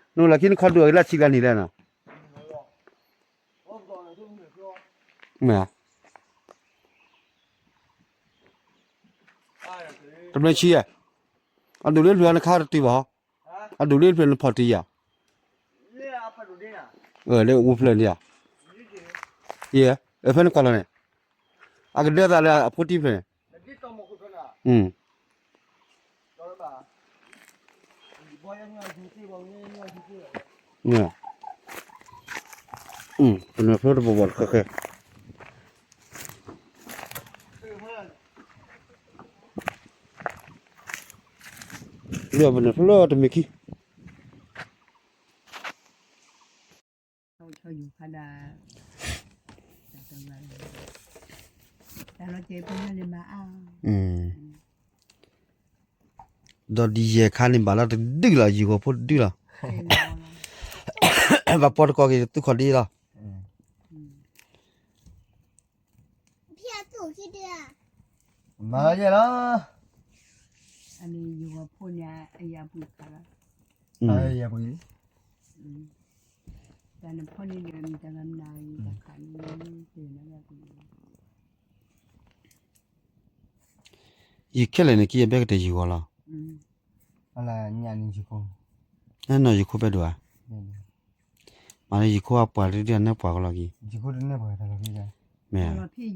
နအိၣ်လီၢ်ခံနခီဒုးအီၤက့ၤလၢဆံးကျါန့ၣ်လဲၣ်နီၤ, မ့ၢ်, တဘျီဆံးဧါ, အဒိၣ်လၢဖျၢၣ်နခါတတုၤဘၣ်ဟီ, အဒိၣ်လၢဖျၢၣ်နဖီၣ်တံၢ်ယၤ, လၢအူဖျၢၣ်န့ၣ်ဧါ, ယဲ, ဖဲနကွၢ်လီၤန့ၣ်, အကဒၢသးလၢအဖိတံၢ်ဖျၢၣ်န့ၣ်, ပနၢ်ဖျိတဘီဘီတဃဲဃဲ, လၢပနၢ်ဖျိလၢတမ့ၢ်ခံ ဒီးဒ်ယဲၢ်ခါန့ၣ် ဘၣ်လီၤတဒုလီၤ, ယံာ်ဂီၤဖိတဒုလီၤ, ဘၣ်ပီတကီၢ်က့ၤ သူၣ်ခီၣ်ဒ့လီၤ. မၤလီၤယဲၢ်လီၤ, အန့ၣ်ယံာ်ဂီၤဖိန့ၣ် အယၤပှ့ၤခါလီၤ, ယၤပှ့ၤ ယံာ်ခဲလၢာ်န့ၣ် ကယဘဲကတဲာ်ယံာ်ဂီၤလီၤ, နီၢ်ယံာ်ခိၣ်ဖဲဒိၣ်ဧါ, မ့ၢ်လၢယံာ်ခိၣ်အပှၤတဒုအနၢ်ပှၤကလီၤက့ၤ, မ့ၢ်ဧါ, မ့ၢ်ဧါ, လၢယံာ်ခိၣ်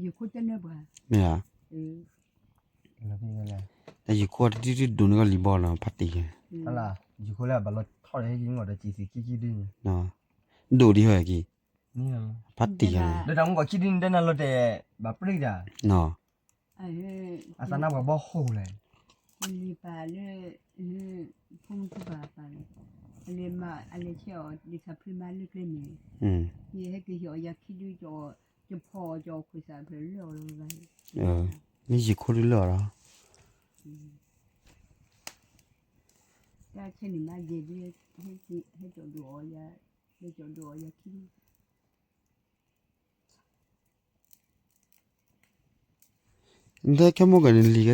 တဒုဒုဒိၣ်န့ၢ်ကီၢ်လံၤဘီလီၤ ဖးတံၢ်ယဲၢ်, ယံာ်ခိၣ်လၢဘၣ်လီၤထီၣ်ဒီးဟဲက့ၤငီၢ်ဒီး ကံသံခံခံဒုန့ၣ်, ဒိၣ်ဒံးဟဲက့ၤ, ဖးတံၢ်ယဲၢ်န့ၣ်, လၢတၢ်မူကီၢ်ခံဒုန့ၣ် ဒဲနၤလီၤတဲာ် ဘၣ်ပြံၣ်တၢ်, အသးနါပှၤဘီဟိၣ်လဲၣ်, လံၤပာ်လၢ ဖိမုၣ်ဖိပၢ်ပာ်လီၤ, အလဲၤမၤ အလဲၤဆဲးအီၤ လံာ်ဆးဖျံမၤလၢကျဲန့ၣ်, ယဟဲက့ၤဟ့ၣ်အီၤယၤခံဒု ကဖီအီၤ ကခွဲးစးဖျၢၣ်လၢအီၤလီၤဘၣ်, မ့ၢ်ယံာ်ခိၣ်ဒုလၢအီၤလီၤ, တၢ်ဆဲးန့ၣ်မၤယဲၢ်ဒု ဟဲက့ၤ ဟဲကၠီၣ်ဒိၣ်အီၤယၤ, ဟဲကၠီၣ်ဒိၣ်အီၤယၤခံဒု နတဲခဲမိၢ်ကန့ၣ်လံၤကဲ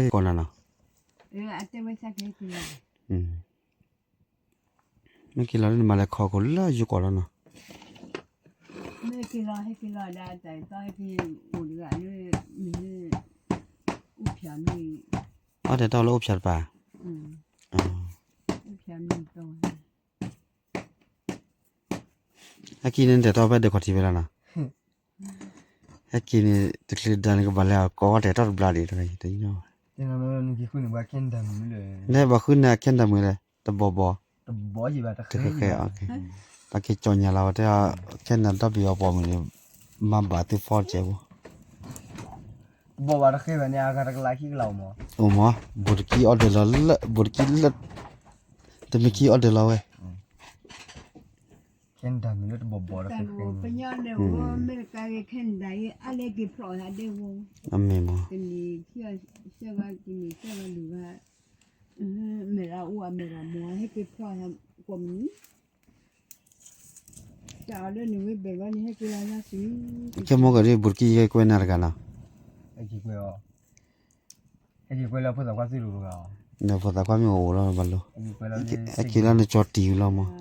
ကီးနၤနီၤ, မ့ၢ်က့ၤလီၤလၢနမၤလဲၤခီခိၣ်လၢယိၤကီၢ်လီၤနီၤ, မ့ၢ်က့ၤလီၤ ဟဲက့ၤလီၤဒၣ်တၢ်သီဟဲက့ၤအိၣ်တဂၤလၢ မ့ၢ်လၢ အိၣ်ဖျါမ့ၢ်, အီၣ်တဲာ်တီၢ်လၢအိၣ်ဖျါတပၤ, အိၣ်ဖျါမ့ၢ်တီၢ် ဟဲက့ၤန့ၣ်တဲာ်ထီၣ်ဖဲဒဲးခီၣ်ထံးဖဲလီၤနီၤ, ဟဲက့ၤန့ၣ် တချုးဒၣ်န့ၣ် ကဘၣ်လဲၤအီၤကိးဝဲတဲာ်ထီၣ်တဘျါဒံးတဂၤအံၤတညီ, နဘၣ်ဃုန့ၢ်ခဲနဒၤမုာ်လဲၣ် တဘီဘီ, တဃဲဃဲ, ပက့ၤကၠီညါလီၤဝဲတဲ ခဲနဒၤဒီဘ့ၣ်အီၤပိာ်မုၣ်န့ၣ် မၤဘၣ်သုဖီတစဲးဖိ တဘီဘီတဃဲဘၣ်န့ၣ် အဂၤတကလးခံကလးအိၣ်မး, အိၣ်မး, ဘူးတကံအီၣ်ဒၢးလီၤလၢ ဘူးတကံလၢ တမ့ၢ်ခံအီၣ်ဒၢးလီၤဝဲ, ခဲနဒၤမုာ်လၢတဘီဘီတဃဲဃဲ, မ့ၢ်တကါဂ့ၤခဲနဒၤအံၤ အါလဲက့ၤဖျိးဟးဒဲဝဲ, အမ့ၢ်မး, တနံၤ တနံၤ မဲာ်လၢအအိၣ်အမဲာ်လၢမ့ၢ် ဟဲက့ၤဖျိးဟးကိးမုၢ်နံၤ တၢ်အီၤလၢနဝဲဘဲၣ်ဘီန့ၣ် ဟဲက့ၤလီၤလၢစု, ခဲမိၢ်ကဒုး ဘူးတကံယဲကွဲနၤတဂၤနီၤ, ဟဲက့ၤကွဲအီၤ, ဟဲက့ၤကွဲလၢဖိသၣ်ခွါသ့ၣ်တဂၤအီၤ, နဖိသၣ်ခွါမ့ၢ်အိၣ်လီၤဘၣ်လိၤ, ဟဲက့ၤလၢနကၠီတံၢ်လီၤမး, နကၠီတံၢ်လီၤမး, ဟဲ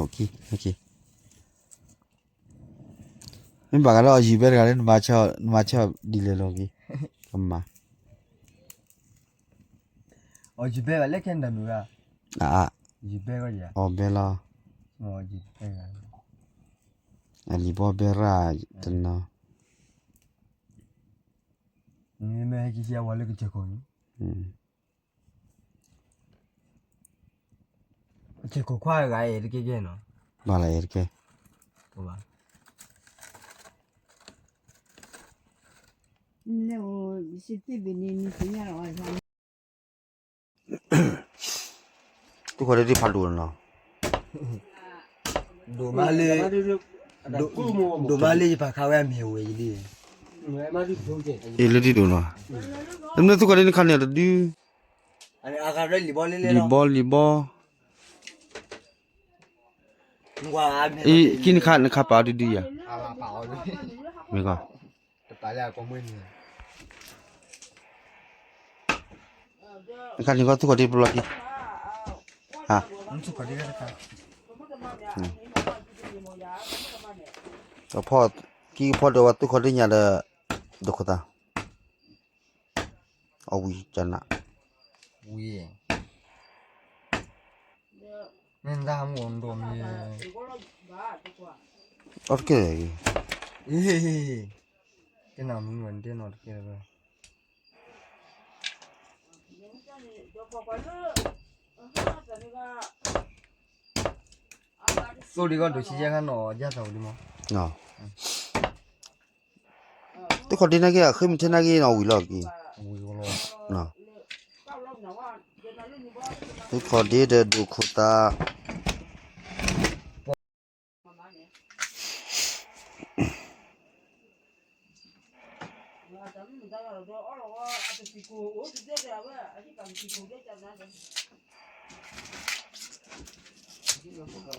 က့ၤ မ့ၢ်ဘၣ်ကဒီးအီၤယံာ်ဘဲတဂၤလၢ နမၤဆၢအီၤဒ်လဲၣ်လီၤက့ၤ, ကမၤ, အီၤယံာ်ဘဲဘၣ်လၢခဲနဒၤမုၢ်ဂၤ, အါ, ယံာ်ဘဲဂီၢ်ယၤ, အီၤဘဲလီၤ, ယံာ်ဘဲဂၤ, အလံၤဘီဘဲရၣ်တနီၤ, မ့ၢ်ဟဲက့ၤဆံးအဝဲလၢကစၢၢ်ခိၣ်န့ၣ် ကစၢၢ်ခိၣ်ခွါဂၤအဲၣ်တကဲကဲနီၤ, ဘၣ်လၢအဲၣ်တကဲ, သူၣ်ခီၣ်ဒ့ဒ့ဖးဒိၣ်နီၤ, ဒိၣ်မးလၢ, ဒိၣ်မးလၢယဖးခါဝဲအမ့ၢ်အဝဲအံၤလံ, အ့ၣ်လၢဒ်ဒိၣ်နီၤ, တမ့ၢ်သူၣ်ခီၣ်ဒ့နခါန့ၣ်တဒု, လံၤဘီလံၤဘီ, အံၤ ခံနခါ နခါပာ်အီၤဒုဒုယၤ, မ့ၢ်ကီး, နခါန့ၣ်ကီးသူၣ်ခီၣ်ဒ့ပလီၢ်ခံ, ဟါ, ဖီၣ်, ကံကဖီၣ်ဒီးဝဲသူၣ်ခီၣ်ဒ့ညါဒီး, ဒိၣ်ခိၣ်သၣ်, အဝံၤကနၣ်, ဝံၤ, မ့ၢ်ဒၣ်မူအီၤဒိၣ်မ့ၢ်, အီၣ်တကဲ, ကနၣ်မုၢ်မ့ၢ်ဒဲနီၣ်တကဲလၢၤဘၣ်, သိၣ်ဒံးကီၢ်ဒိးဆံယဲၢ်ခါနီၤ ယၢ်သးဝံၤလံမး, သုခီၣ်ဒ့နာ်က့ အဃ့မုၢ်ထဲနာ်က့နီၤ ဝံၤလီၤက့ၤ, သုခီၣ်ဒ့ဒီးဒိၣ်ခိၣ်သး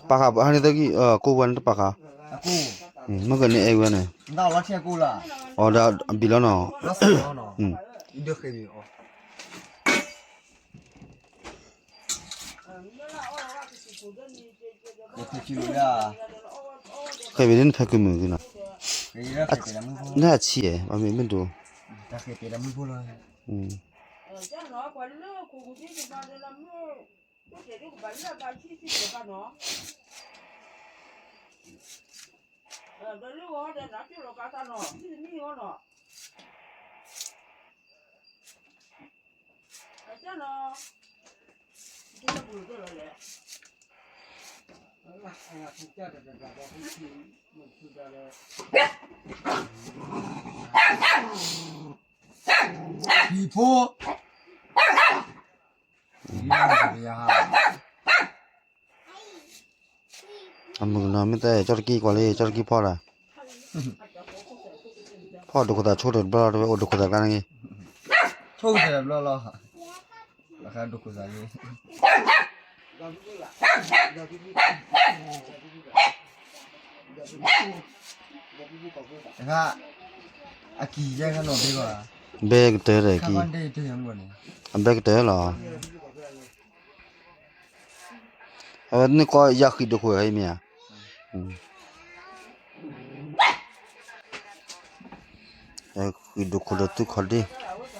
ပာ်ဃာ်ဟါန့ၣ်သကံၢ် ကိးဝဲန့ၣ်တပာ်ဃာ်, မ့ၢ်ကန့ၣ်အဲၣ်ဝဲန့ၣ်, အီၤဒီးအဘံၣ်လီၤနီၤ, ဃဲၤဘ့ၣ်ဒ်နဖဲကမုာ်က့ၤနီၤ, နအဆံးအဲၣ် ဘၣ်မ့ၢ်မ့ၢ်ဒိး, ဟံၣ်ဖိ အမုၢ်ကနီၤမ့ၢ်တဲ ကၠီတကံၢ်ကွၢ်လံ ကၠီတကံၢ်ဖီၣ်ဒီး, ဖီၣ်ဒိၣ်ခိၣ်သးဆိကတၢၢ်တဘျီလီၤ တဝဲအိၣ်ဒိၣ်ခိၣ်သးကျါန့ၣ်ဂ့ၤ, ဆိကတၢၢ်တဘျီလီၤ, ဘၣ်ဃးဒိၣ်ခိၣ်သးန့ၣ် တခါ အကံၢ်ယဲၢ်ခါနီၤဘဲကီး, ဘဲကတၢၢ်ဒီးကံၢ်, အဘဲကတၢၢ်လီၤ, အဝဲန့ၣ်ကီးယၤဃံးဒိၣ်ခိၣ်ဟဲမ့ၢ်ဧါ, ဃံးဒိၣ်ခိၣ်ဒီးသုခ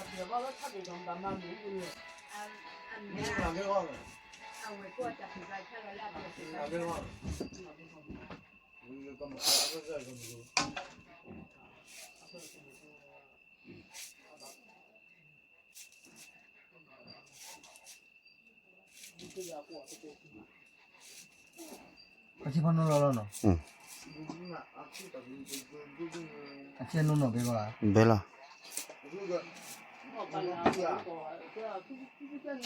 ီၣ်ဒ့ အဆံဖီနီၢ်လီၤလီၤနီၤ, အဆံနီၢ်နီၢ်ဘဲကီး, ဘဲလီၤ, သရၣ်ကံၢ်တဲခဲဝံၤလံ, သရၣ်ကံၢ်ကဖီလီၤ ကံၢ်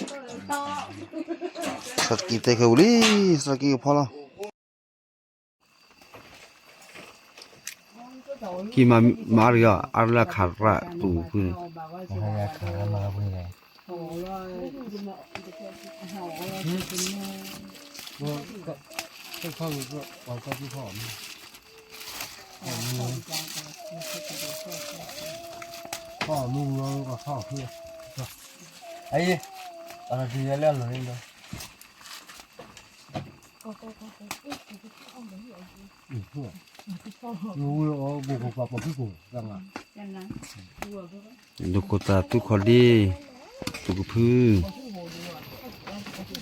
မၤအါတဂ့ၤအီၤ အါတလၢခးရၣ်သူၣ်ဖုန့ၣ်, ဖီၣ်မူလီၤကဖီၣ်ဖု, အံၤ, အလီၤတံၢ်ဝဲလၢအလီၢ်န့ၣ်ဒီး ဝံၤအီၤဘိၣ်ခိၣ်ပာ်ပိာ်ဖုကိၣ်တၢ်မး, ဒိၣ်ခိၣ်သးသူခီၣ်ဒ့, သူကဖု,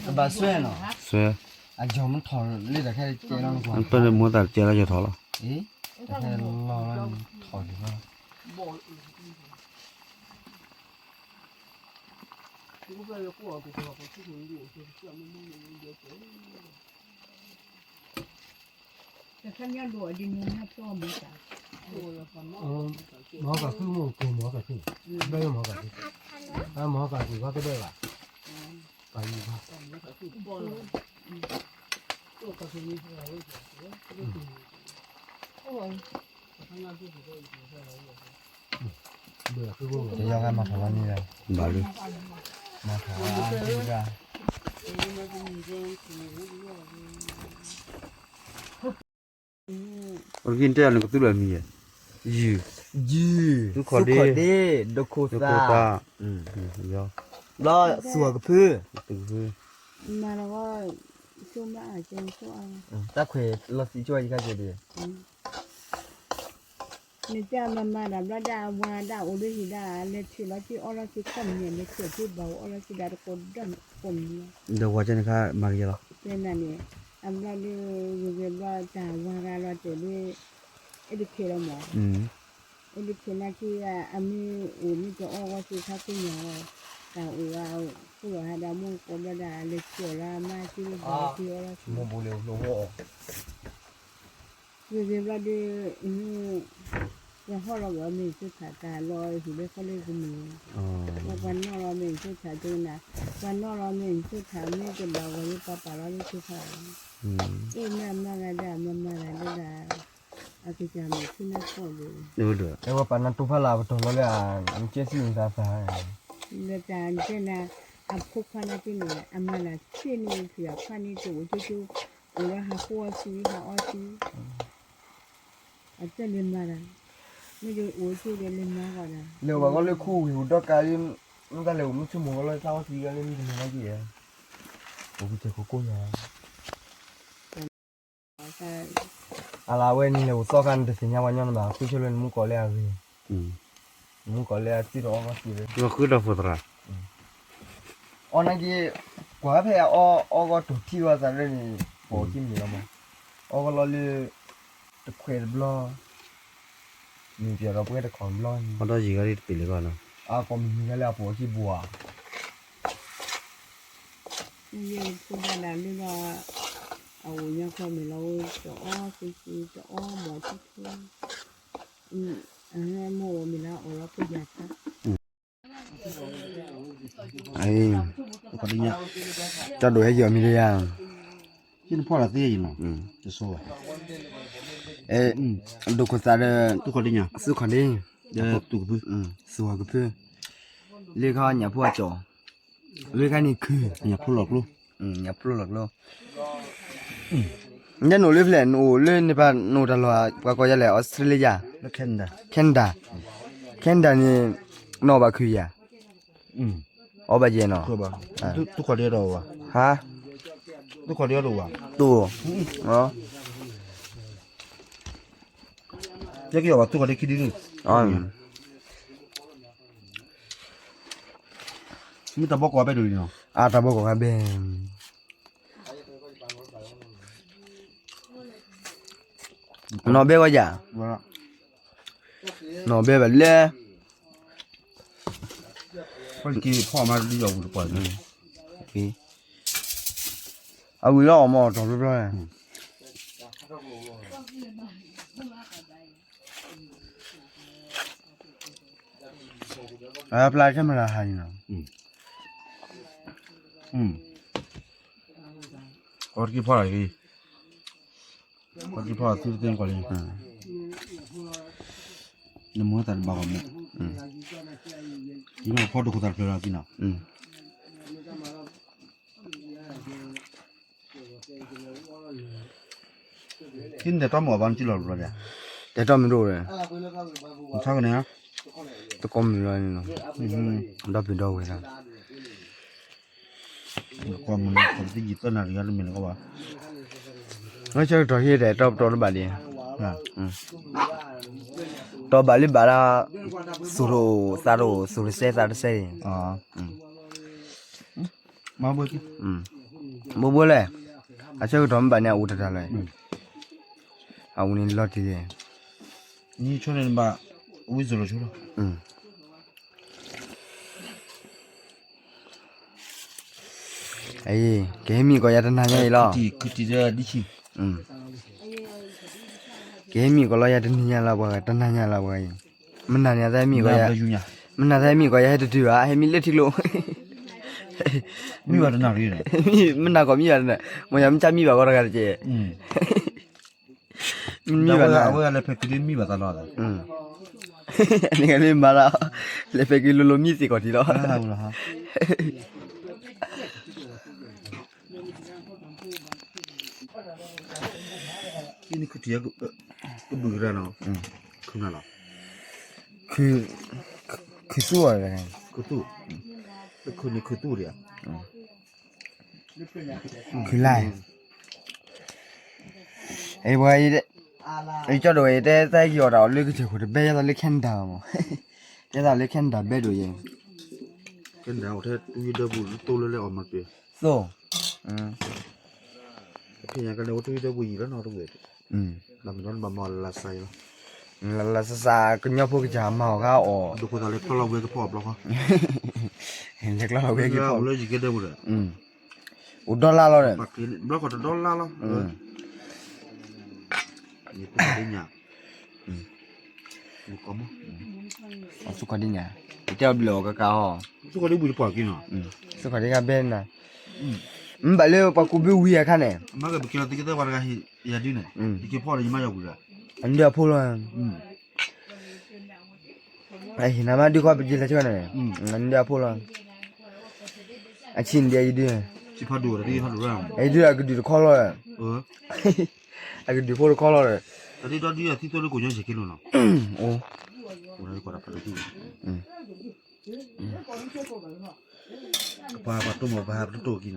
တဘၣ်စွဲနီၤ, စွဲ, အယီၤမ့ၢ်ထီၣ်လၢတၢ်ခဲကဲလီၤနကွၢ်, ပၢၢ်န့ၣ်မိၢ်သးတကဲလီၤယီၤထီၣ်လီၤ, တၢ်ခဲလီၤလီၤထီၣ်လီၤ မဟီကၤခုၣ်မ့ၢ်ကိၢ်မဟီကၤခုၣ်, ဘဲမဟီကၤခုၣ်, မဟီကၤခုၣ်ဘၣ်ကဘဲဘၣ်, ပာ်ယံၤဘၣ် တယီၤဂၤမၤထီၣ်လီၤန့ၣ်, ဘၣ်လံ, မၤထီၣ်လီၤ, အဂ့ၢ်တဲအီၤနကသူလၢအမံၤ, ယုၢ်, ယုၢ်, သူခီၣ်ဒ့, ဒိၣ်ခိၣ်သး, ဘျီသူအကဖု, သူကဖု, မၤလီၤ, တၢ်ခွဲးလီၤသံကွၢ်ယခါကဲဒံး နတၢ်မၤမၤဒီးဘျီဒၣ်အဝၤဒၣ်အိၣ်လၢဟံၣ်ဒၣ်လဲၤထံၣ်လီၤက့ၤအီလီၤက့ၤကိးမံၤ လဲၤထံၣ်က့ၤဘၣ်အိၣ်အီလီၤက့ၤဒၣ်တကိးဒီးကိးမံၤလီၤ, ဒီးဝၤကဲန့ၣ်ခါမၤက့ၤလီၤ, ကဲနၤန့ၣ်, အဘျီဒီး ဂ့ၤဂ့ၤဘျီတၢ်ဝၤဂၤလီၤတဲာ်လၢ အဲၣ်တခဲလီၤမး, အဲၣ်တခဲနာ်က့ အမ့ၢ်အိၣ်မ့ၢ်တအီဝဲက့ၤခါက့ၤညါဝဲ, တၢ်အိၣ်ဝဲ အိၣ်လီၤဟဲဒၣ်မိၢ်ကိးဘျီဒၣ် လဲၤကၠီၣ်လၢအမါစုလၢဘၣ်က့ၤအီၤလီၤ. မိၢ်ဘိလၢဖျိအီၤ ဝံၤဘျီဒီး ပှၤဟီၣ်လီၤဝဲမ့ၢ်သုထးတၢ်လီၤဟံၣ်လၢခီလၢကမုာ်, ပှၤနီၣ်လီၤမ့ၢ်သုထးကနၤ, ပှၤနီၣ်လီၤမ့ၢ်သုထးမ့ၢ်ကဘၣ်ဂီၤလၢပှၤပာ်လီၤလၢသုထး, အ့ၣ်မ့ၢ်အမါဂၤဒၣ်မၤမၤဂၤဒၣ်ဒၣ်, အကစၢ်မ့ၢ်ထူနၢ်ဖီၣ်ဒီး အဝဲပာ်နၤတိဖးလၢ်ပတီၢ်လီၤလၢ နကဲစံၣ်နသးသး, လၢတၢ်တဲနၤ, အဖိခွါနၤတန့ၣ် အမၤလၢ်ဆ့န့ၣ် ဖုးအခွါန့ၣ်တအိၣ်ကၠိကၠိ, အိၣ်လၢဟးဃိအီသံး ဟးအီသံး အတဲလၢမၤတၢ်, မ့ၢ်ဒ်အိၣ်ကၠိဒီးလၢမၤဂီၢ်ဒၣ်, လဲၤဝဲဂီၢ်လၢခူဝ့ၢ်ဟူးဒီကးလံ, မ့ၢ်တၢ်လဲၤအိၣ်မုၢ်ဆိကမိၣ်ဂီၢ်လၢတၢ်အီသံးဂီၢ်လၢမုၢ်တနံၤလီၤက့ၤ, အိၣ်ကစၢၢ်ခိၣ်ကိၢ်ယၤ, အလၢအဝဲန့ၣ်လဲၤအိၣ်သီခါနတသ့ၣ်ညါပှၤညီနဘၣ် ဃုဆိလၢနမူကီၢ်လၢအဂ့ၤ, နမူကီၢ်လၢအသံတအီဂီၢ်သံးလၢ, လီၤဃုဒီးဖိသရၣ် အီၣ်နာ်က့, ကွၢ်ဖဲအအီအီဂီၢ်တိၢ်ထံဂီၢ်သးလၢန့ၣ်, ပိာ်ခံမံၤလီၤမး, အီဂီၢ်လီၤလၢ, တခွဲးတဘျီ, မ့ၢ်ပျီဒီးပှဲၤတခီတဘျီန့ၣ်, အီဒီးယံာ်ဂီၢ်လံတပ့ၤလၢၤဘၣ်နီၤ, အကိးမံၤမံၤဂၤလၢအပိာ်ခံဘှီဧါ, ယဖိဒၣ်ဒၣ်လၢလီၤ, အအိၣ်ညါခီမ့ၢ်လီၤအိၣ်တအီသုသုတအီဘီၣ်ထံထံ, အမိၢ်အိၣ်မ့ၢ်လၢအအိၣ်လီၤဖိယၤခါ ကၠီဒိၣ်ဟဲယီၤမံၤလၢယၤ, ယနဖီၣ်လီၤသ့ယနီၤ, တဆိဝဲ, ဒိၣ်ခိၣ်သးဒီး, သုခီၣ်ဒ့, သုဝၤကဖု, လၢခါညၣ်ဖိအကၠီၣ်, လၢခါန့ၣ်ခု, ညၣ်ဖိလီၤကျိ, ညၣ်ဖိလီၤကျိ နအိၣ်လၢဖဲလဲၣ် နအိၣ်လၢန့ၣ်ပၤ နအိၣ်တၢ်လီၢ် ပှၤကိးယၤလဲၣ် Australia, Canada, Canada န့ၣ်, နအီၣ်ဘၣ်ခုးယၤ, အီၣ်ဘၣ်ယဲၢ်နီၤ, ဟါ, တိၢ်, မ့ၢ်တၢ်ဘီကီၢ်ဘဲဒိၣ်လံနီၤ, အတၢ်ဘီကီၢ်ဘဲ နီၢ်ဘဲဝဲယၤ, နီၢ်ဘဲဘၣ်လဲၣ်, အဝံၤလီၤအီၣ်မ့ၢ်အီၣ်တီၢ်ဘျီဘျီ, အပျၢ်ထဲမနၤဟါန့ၣ်နီၤ, ကီၢ်တက့ၢ်ဖီလာ်ဂ့ၤ, ကီၢ်တက့ၢ်ဖီလာ်သုတသ့ၣ်ညါကီၢ်လံ, နမၤသးတဘၣ်ဂီၢ်မး, ယမ့ၢ်ဖီဒိၣ်ခိၣ်သးတဖျၢၣ်လီၤသ့နီၤ, ဟံးန့ၣ်တဲတီမုၣ်အဘၣ်နစုလီၤဘျီဒ်, တဲတီမုၣ်ဒိၣ်ဝဲ, ဆါကန့ၣ်, တကိးမုၣ်လီၤန့ၣ်နီၤ, ဒီပုၢ်ဒီဝဲၢ်လီၤ, တကိးမုၣ်လီၤ တယံာ်သၢနၣ်ရံၣ်ဂၤတမ့ၢ်လၢကီဘၣ်, ဆၢကတီၢ်ဟံးတဲတီပတီၢ်တဘၣ်ဒံး, တီဘၣ်လၢဘၣ်ဒၣ်, သူၣ်တအိၣ်သးတအိၣ် သူၣ်တစဲးသးတစဲးန့ၣ် ဘိဘိလဲၣ်, အဆၢကတီၢ်မ့ၢ်ဘၣ်န့ၣ် အအိၣ်တတၢ်လီၤ, အအိၣ်န့ၣ်လီၤတံၢ်လံ, နဆိန့ၣ်ဘၣ်, ဝံစိၤလီၤဆိလီၤ, ကဟဲမံကီးယၤတနၤညါအံၤလီၤ, ကဟဲမံကီးလီၤယၤတနံၤညါလီၤပှၤ တနၤညါလီၤပှၤအံၤ, မနၤန့ၣ်သးဟဲမံကီးယၤ, မနၤသးဟဲမံကီးယၤဟဲတတုၤဘၣ် ဟဲမံလၢထံကျိ, မံဘၣ်တနၤရံၣ်, မနၤကီးမံဘၣ်တနၤ, မ့ၢ်ယၤမ့ၢ်တၢ်မံဘၣ်ကီးတဂၤတက့ၢ် မံဘၣ်နၤ, အဝဲလဲၤဖဲးက့ၤလၢမံဘၣ်သးလီၤ, န့ၣ်ကလၢမၤလီၤ, လဲၤဖဲးက့ၤလိၤလိၤမံသ့ၣ်ကီးထံးလီၤ, ကဘုၣ်ကရၢနီၤ, ခုနလီၤ, ခုသူၣ်, ခုသူၣ်, ခုန့ၣ်ခုသူၣ်ဒံးဧါ ခုလါ, အဝဲ, အကၠီဒိၣ်ဝဲ တဲသးက့ၤအီၣ်တၢ်အီၤလၢကစၢၢ်ခိၣ်တဘဲ ယဲသိးလၢ Canada မး, ယဲသိးလၢ Canada ဘဲဒိၣ်ယဲ, Canada အိၣ်ထဲတူၢ်ယဒၢပူၤ တိၢ်လၢလဲၤအီၣ်မၤပှဲၤ, သိ, ဖဲညါကလဲၤအိၣ်တူၢ်ယဒၢပူၤယံာ်လီၤနီၤတဝဲ, လၢမ့ၢ်ဒီးနဘၣ်မၤအီၤလၢလၢ်စၢ်ယံာ်လီၤ, လၢလၢ်စၢ်စၢ် ကညီဖိကစၢ်မၤအီၣ်ဃာ်အီၣ်, ဒိၣ်ခိၣ်သးလၢဖျီလီၤဝဲကဖီအဘျီဃီ, ကျီၢ်လီၤဝဲက့ၤဖီၣ်လၢယကဲဒၢမူဒီး အိၣ်ဒီလါလီၤဒီး ဘျီကီးတဒီလါလီၤ ယသူၣ်ခီၣ်ဒ်ညါ ယတဲအီၤဘျၢၣ်အီၤကကါဟီ သူၣ်ခီၣ်ဒ်ဘုၣ်တပှၢ်က့ၤနီၤ သူၣ်ခီၣ်ဒ်ကဘဲနၤ မ့ၢ်ဘၣ်လၢပှၤကူးဘုဝံၤအခါန့ၣ် အမ့ၢ်ကဘုးက့ၤလီၤသကဲသဲပှၤတဂၤဟ့ၣ်ယၤဒုန့ၣ် ယက့ၤဖီၣ်ဒီးယမါယီၤပူၤဒီး အဒုအဖိလီၤ ဟ့ၣ်နၤမါဒုခီပယီၤလၢဆ့ၣ်နီၤန့ၣ် နဒုအဖိလီၤ အဆံးနဒုအယဒု အယဒုအကဒုးတခီလီၤ အကဒုးဖိတခီလီၤ အိၣ် ပှၤပှၤတိၢ်မီၤပှၤဟးပတိၢ်ကံနီၤ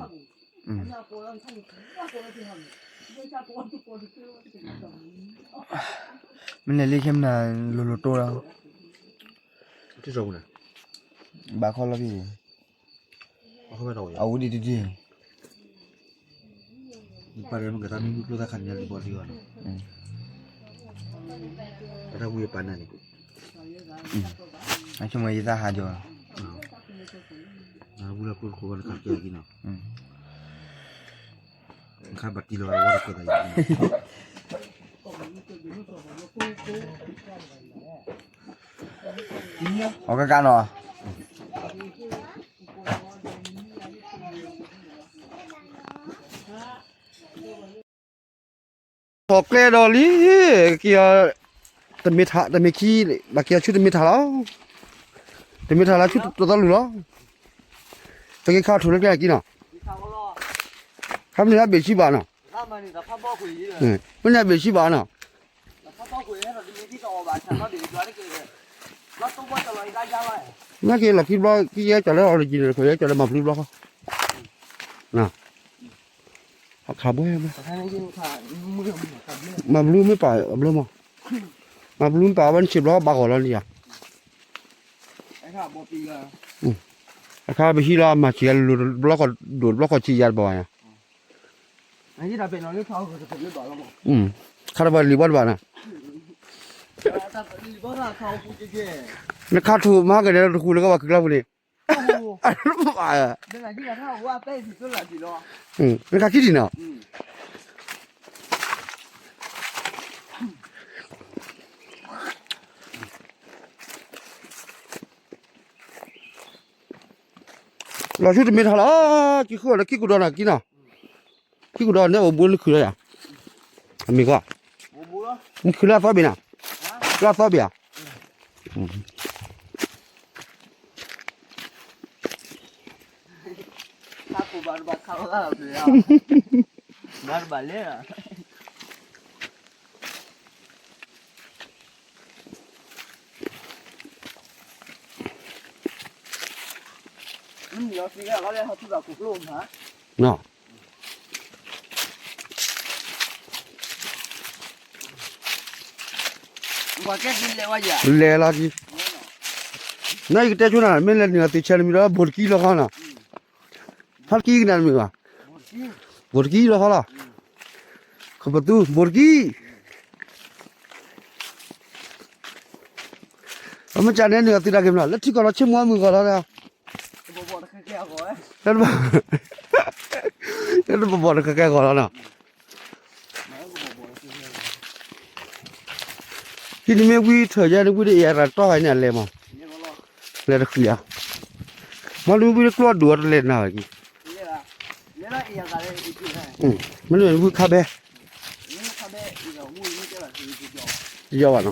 မ့ၢ်လဲၤလံခဲမနၤလိၤလိၤတိၢ်လီၤ ဘၣ်ခီလီၤဖဲ အဝဲဒ်တဒု ပၢ်ရဲမ့ၢ်ကသးမ့ၢ်ဘုကျိသးခါန့ၣ်လံဘီဒံးဘၣ်နီၤ ပတၢ်ဝံအပၢ်နၤန့ၣ် အဆိကမိၣ်ယသးဟးဒီး ဝံလၢကျိတခိၣ်ဝဲလၢခါကဲကံနီၤ ခါဘၣ်တံၢ်လီၤဝဲတကွဲးသး အီကကါနီၤ ထီၣ်ကျဲဒီးလံ က့ၤ တမ့ၢ်ထး တမ့ၢ်ခံ ဘၣ်က့ၤအီၤဆူတမ့ၢ်ထးလီၤ တမ့ၢ်ထးလီၤဆူတသီလူၤလီၤ ပက့ၤခါထူၣ်လၢကျဲကံနီၤ ခါမ့ၢ်ဘ့ၣ်ဆံဘၣ်နီၤ မ့ၢ်န့ၣ်ဘ့ၣ်ဆံဘၣ်နီၤ နာ်က့ၤလီၤခံဘျီ ကယဲၢ်ကီၤလၢ original တခီ ယဲၢ်ကီၤလၢမၤဘျုးဘျီဃီ အခါဘှဲဘှဲ မၤဘျုးမ့ၢ်ပာ်အဘျီမး မၤဘျုးမ့ၢ်ပာ်ဝဲနဆံးဘျီဘၣ်ဂီၤလီၤန့ၣ်ယါ အခါပဟံးလီၤမၤဆံးယါလိၤလိၤတဘျီဃီ ဒိၣ်တဘျီဃီဆံးယါတဘၣ်ဘၣ်ယါ ခါတဘၣ်လံၤဘီတဘၣ်နီၤ နခါထူၣ်မၤကဒဲးတဃူလၢကဘၣ်ကုၢ်ကျါပူၤန့ၣ် နခါခံထံၣ်နီၤ လီၤဆူတမ့ၢ်ထီၣ်လီၤ ကံၢ်ဃုာ်လၢကံၢ်ကူၣ်ဒီးနီၤကံနီၤ ကံၢ်ကူၣ်ဒီးန့ၣ်အိၣ်ဘူးနခုၣ်လီၤယါ အမ့ၢ်ကွၢ် နခုၣ်လၢအသီဘ့ၣ်နီၤ လၢအသီဘ့ၣ်ဧါ နီၤ လဲၤလီၤကံ နယကတဲဆိနၤ မ့ၢ်လဲၤနုာ်အီၤသ့ၣ်ဆဲးတမံၤဒီး ဘိၣ်တကံလီၤဃီနီၤ ဖးတကံကနၣ်တမံၤဘၣ် ဘိၣ်တကံလီၤဃီလီၤ ခပသူ ဘိၣ်တကံ အမ့ၢ်ကန့ၣ်နုာ်အီၤသ့ၣ်တၢ်က့ၤမနီၤ လၢထံကီၢ်လီၤဆ့မွၤမုၢ်ဂီၤလီၤ လၢတဘီၣ်တဃဲကဲဂီၤလီၤနီၤ ဟံးနမ့ၢ်ဝံထၢၣ်ယဲန့ၣ် ဝံတအံၤအတၢ်တီဂၤန့ၣ်အလဲၤမး လဲၤတဃံးဧါ မ့ၢ်နမ့ၢ်ဝံတကျိအဒိၣ်အတလဲၤနၤဘၣ်ကံ မ့ၢ်နမ့ၢ်ဝံခါဘဲ ယီၤဘၣ်နီၤ အံၤ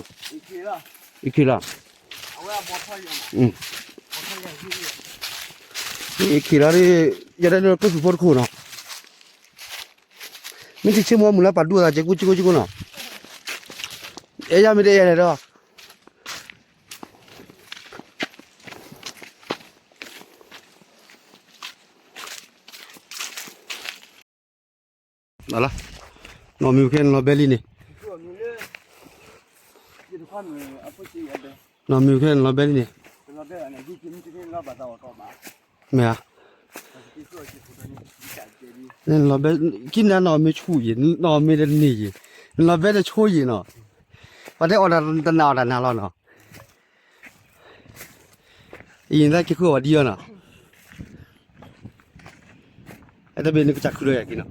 ခံလီၤ အံၤခံလီၤ ယဲဒၣ်လၢကျိဖုၣ်ဖိတခိၣ်နီၤ မ့ၢ်ထံၣ်ဆ့မွၤမုၢ်လၢပာ်ဒူၣ်အသးကဲကူကီကီနီၤ အဲၣ်ယၤမ့ၢ်တအဲၣ်လဲၣ်ဒီး နီၢ်မံၤခဲနလီၤဘဲလံန့ၣ် နီၢ်မံၤခဲနလီၤဘဲလံန့ၣ် မ့ၢ်ဧါ နလီၤဘဲ ကံနၤနီၢ်မ့ၢ်ဆူၣ်ယံၤ နီၢ်မ့ၢ်တန့ၢ်ယံၤ နလီၤဘဲတဆိယံၤနီၤ ပှၤတဲအီၣ်တၢ်နးအီၣ်တၢ်နးလီၤနီၤ အံၤနသးက့ၤဃုအီၣ်ဝဲဒ်အီၤနီၤ တဘ့ၣ်နကစၢ်ခုဒီးယၤက့ၤနီၤ,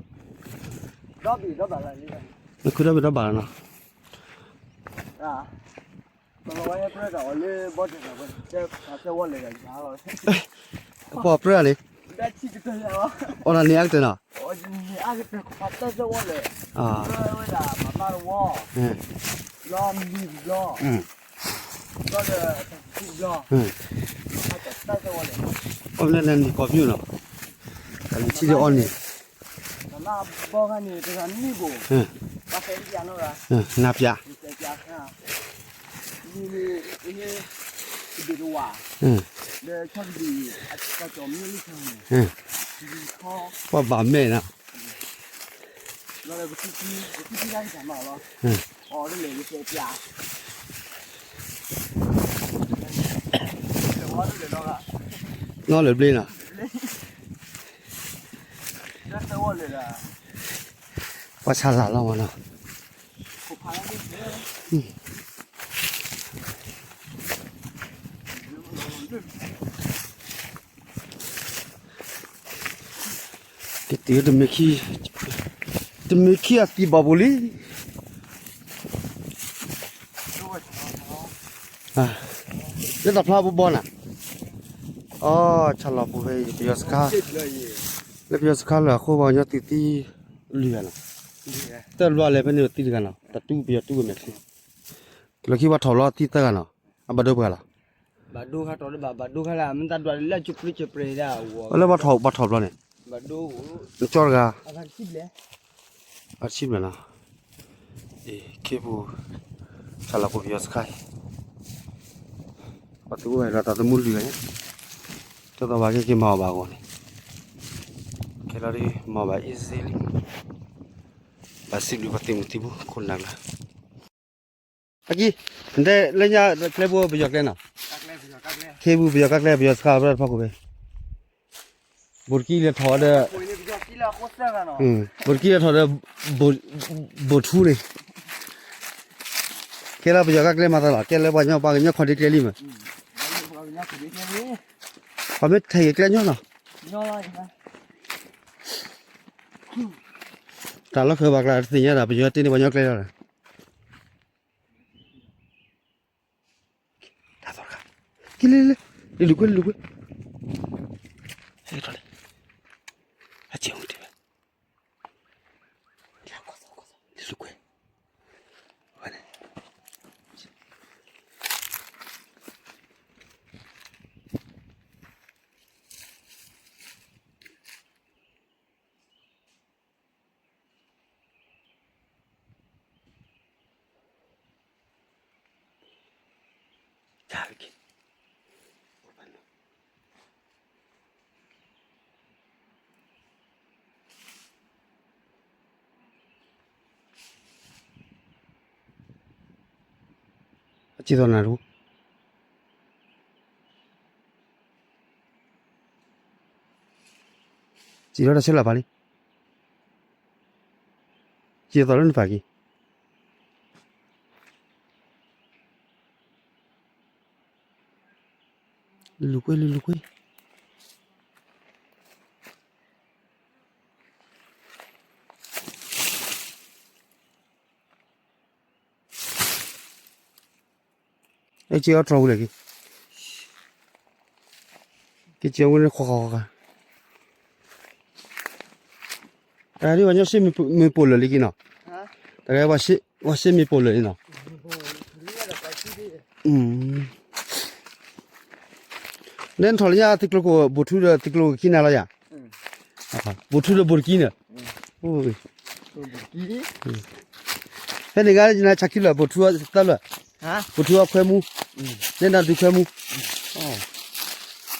နခုဒီဘ့ၣ်ဒီဘၣ်လီၤနီၤ, ပှၤပြၢလံ, အီၣ်တၢ်န့ၣ်အါကတၢၢ်နီၤ, အီၣ်လၢနနံၤကီၢ်ပၠူၣ်နီၤ, တၢ်လံၤထံလံၤအီၣ်န့ၣ်, နပျး, ပှၤဘၣ်မဲာ်နီၤ, နီၢ်လၢဘျ့နီၤ, ပှၤဆၣ်လၢ်လီၤမးနီၤ, ကတံၤတမ့ၢ်ခံ, တမ့ၢ်ခံအသံဘၣ်ပူၤလံ, လၢတၢ်ဖျါဘီဘီနၤ, အိ ဆၣ်လီၤပူၤဖဲအံၤ ပယီၤစခါ, လၢပယီၤစခါလၢအဃိပှၤကညီသံသံလွံၢ်ဂၤနီၤ, တၢ်လွါလဲၤဖဲန့ၣ်သံတဂၤနီၤ, တၢ်တူၢ်ပယီၤတူၢ်ဝဲမဲာ်ချံ, လၢခံပှၤထီၣ်ဘျီသံသၢဂၤနီၤ, အဘၣ်ဒိပှၤလီၤ ဘၣ်ဒိခါတီၤတဘၣ် ဘၣ်ဒိခါလၢ မ့ၢ်တၢ်ဒွးလၢ လၢပှၤထီၣ်ဘျီန့ၣ်, နကၠီတဂၤ, အဆံဘျဲၣ်နီၤ, ခ့ပူၤ, ဆၣ်လီၤပူၤပယီၤစခါအံၤ, ပှၤသုးအိၣ်ဝဲဒီးတၢ်သမူလွံၢ်ဂၤညါ, တသီဘၣ်က့ၤက့ၤမၤအီၣ်ဘၣ်အဂီၢ်န့ၣ်, ခဲလီၤဒ်မၤအီၣ်ဘၣ် easy လံ, ဘၣ်စံးဘျုးပှၤသုးမုၢ်သံၣ်ဘိခိၣ်နၢ်လၢ အကံ, နတဲလၢညါကျဲဘိပယီၤကျဲနီၤ, ခ့ပူၤပယီၤကါကျဲ ပယီၤစခါ ပတဖီခိၣ်ဖဲ, ဘိၣ်တကံလဲၤထီၣ်ဒီး, ဘိၣ်တကံလဲၤထီၣ်ဒီး, ဘိၣ်ထူန့ၣ်, ကဲလၢပယီၤကါကျဲမၤသးလီၤ ကဲလၢပှၤကညီပှၤကညီခီၣ်ဒ့ကျဲလံမး, ပှၤမ့ၢ်ထဲးက့ၤကျဲညီနီၤ, တၢ်လီၢ်ဃၢၤဘၣ်ကျါတသ့ၣ်ညါဒီး ပယီၤတ့န့ၢ်ပှၤကညီကျဲလီၤ က့ၤလံလံ, လံလူၤကွဲ လံလူၤကွဲ, ဟဲကထီၣ်လံ, အစဲးအိၣ်တ့ၢ်ဘၣ်, လံလူၤကွဲ, ဝဲန့ၣ် အစံးသီၣ်နၤတဘူၣ်, စံးထီၣ်တၢ်ဆၢလၢပၢ်လံ, စံးသီၣ်လၢနပၢ်က့ၤ လံလူၤကွဲ လံလူၤကွဲ, အဲၣ်က့ၤအီၣ်တြီၤဝံၤလဲၣ်က့ၤ, က့ၤက့ၤဝံၤန့ၣ် ဃီဃီဃီဃီ, တဂၤဒ်ပှၤညီစ့မ့ၢ်ပိာ်လၢာ်လံက့ၤနီၤ, တဂၤပှၤစ့မ့ၢ်ပိာ်လၢာ်လံနီၤ, နဲနထီၣ်လၢညါသုးကျိၤခိၣ် ဘိၣ်ထူဒီးသုးကျိၤခိၣ်ခံနၤလီၤယၤ, ဘိၣ်ထူဒီးဘိၣ်တကံန့ၣ်, ဖဲန့ၣ်ဂၤလၢနဆါခံလၢာ် ဘိၣ်ထူအသၢလၢာ်, ဘိၣ်ထူအခွဲမူ, နဲနဒုးခွဲမူ,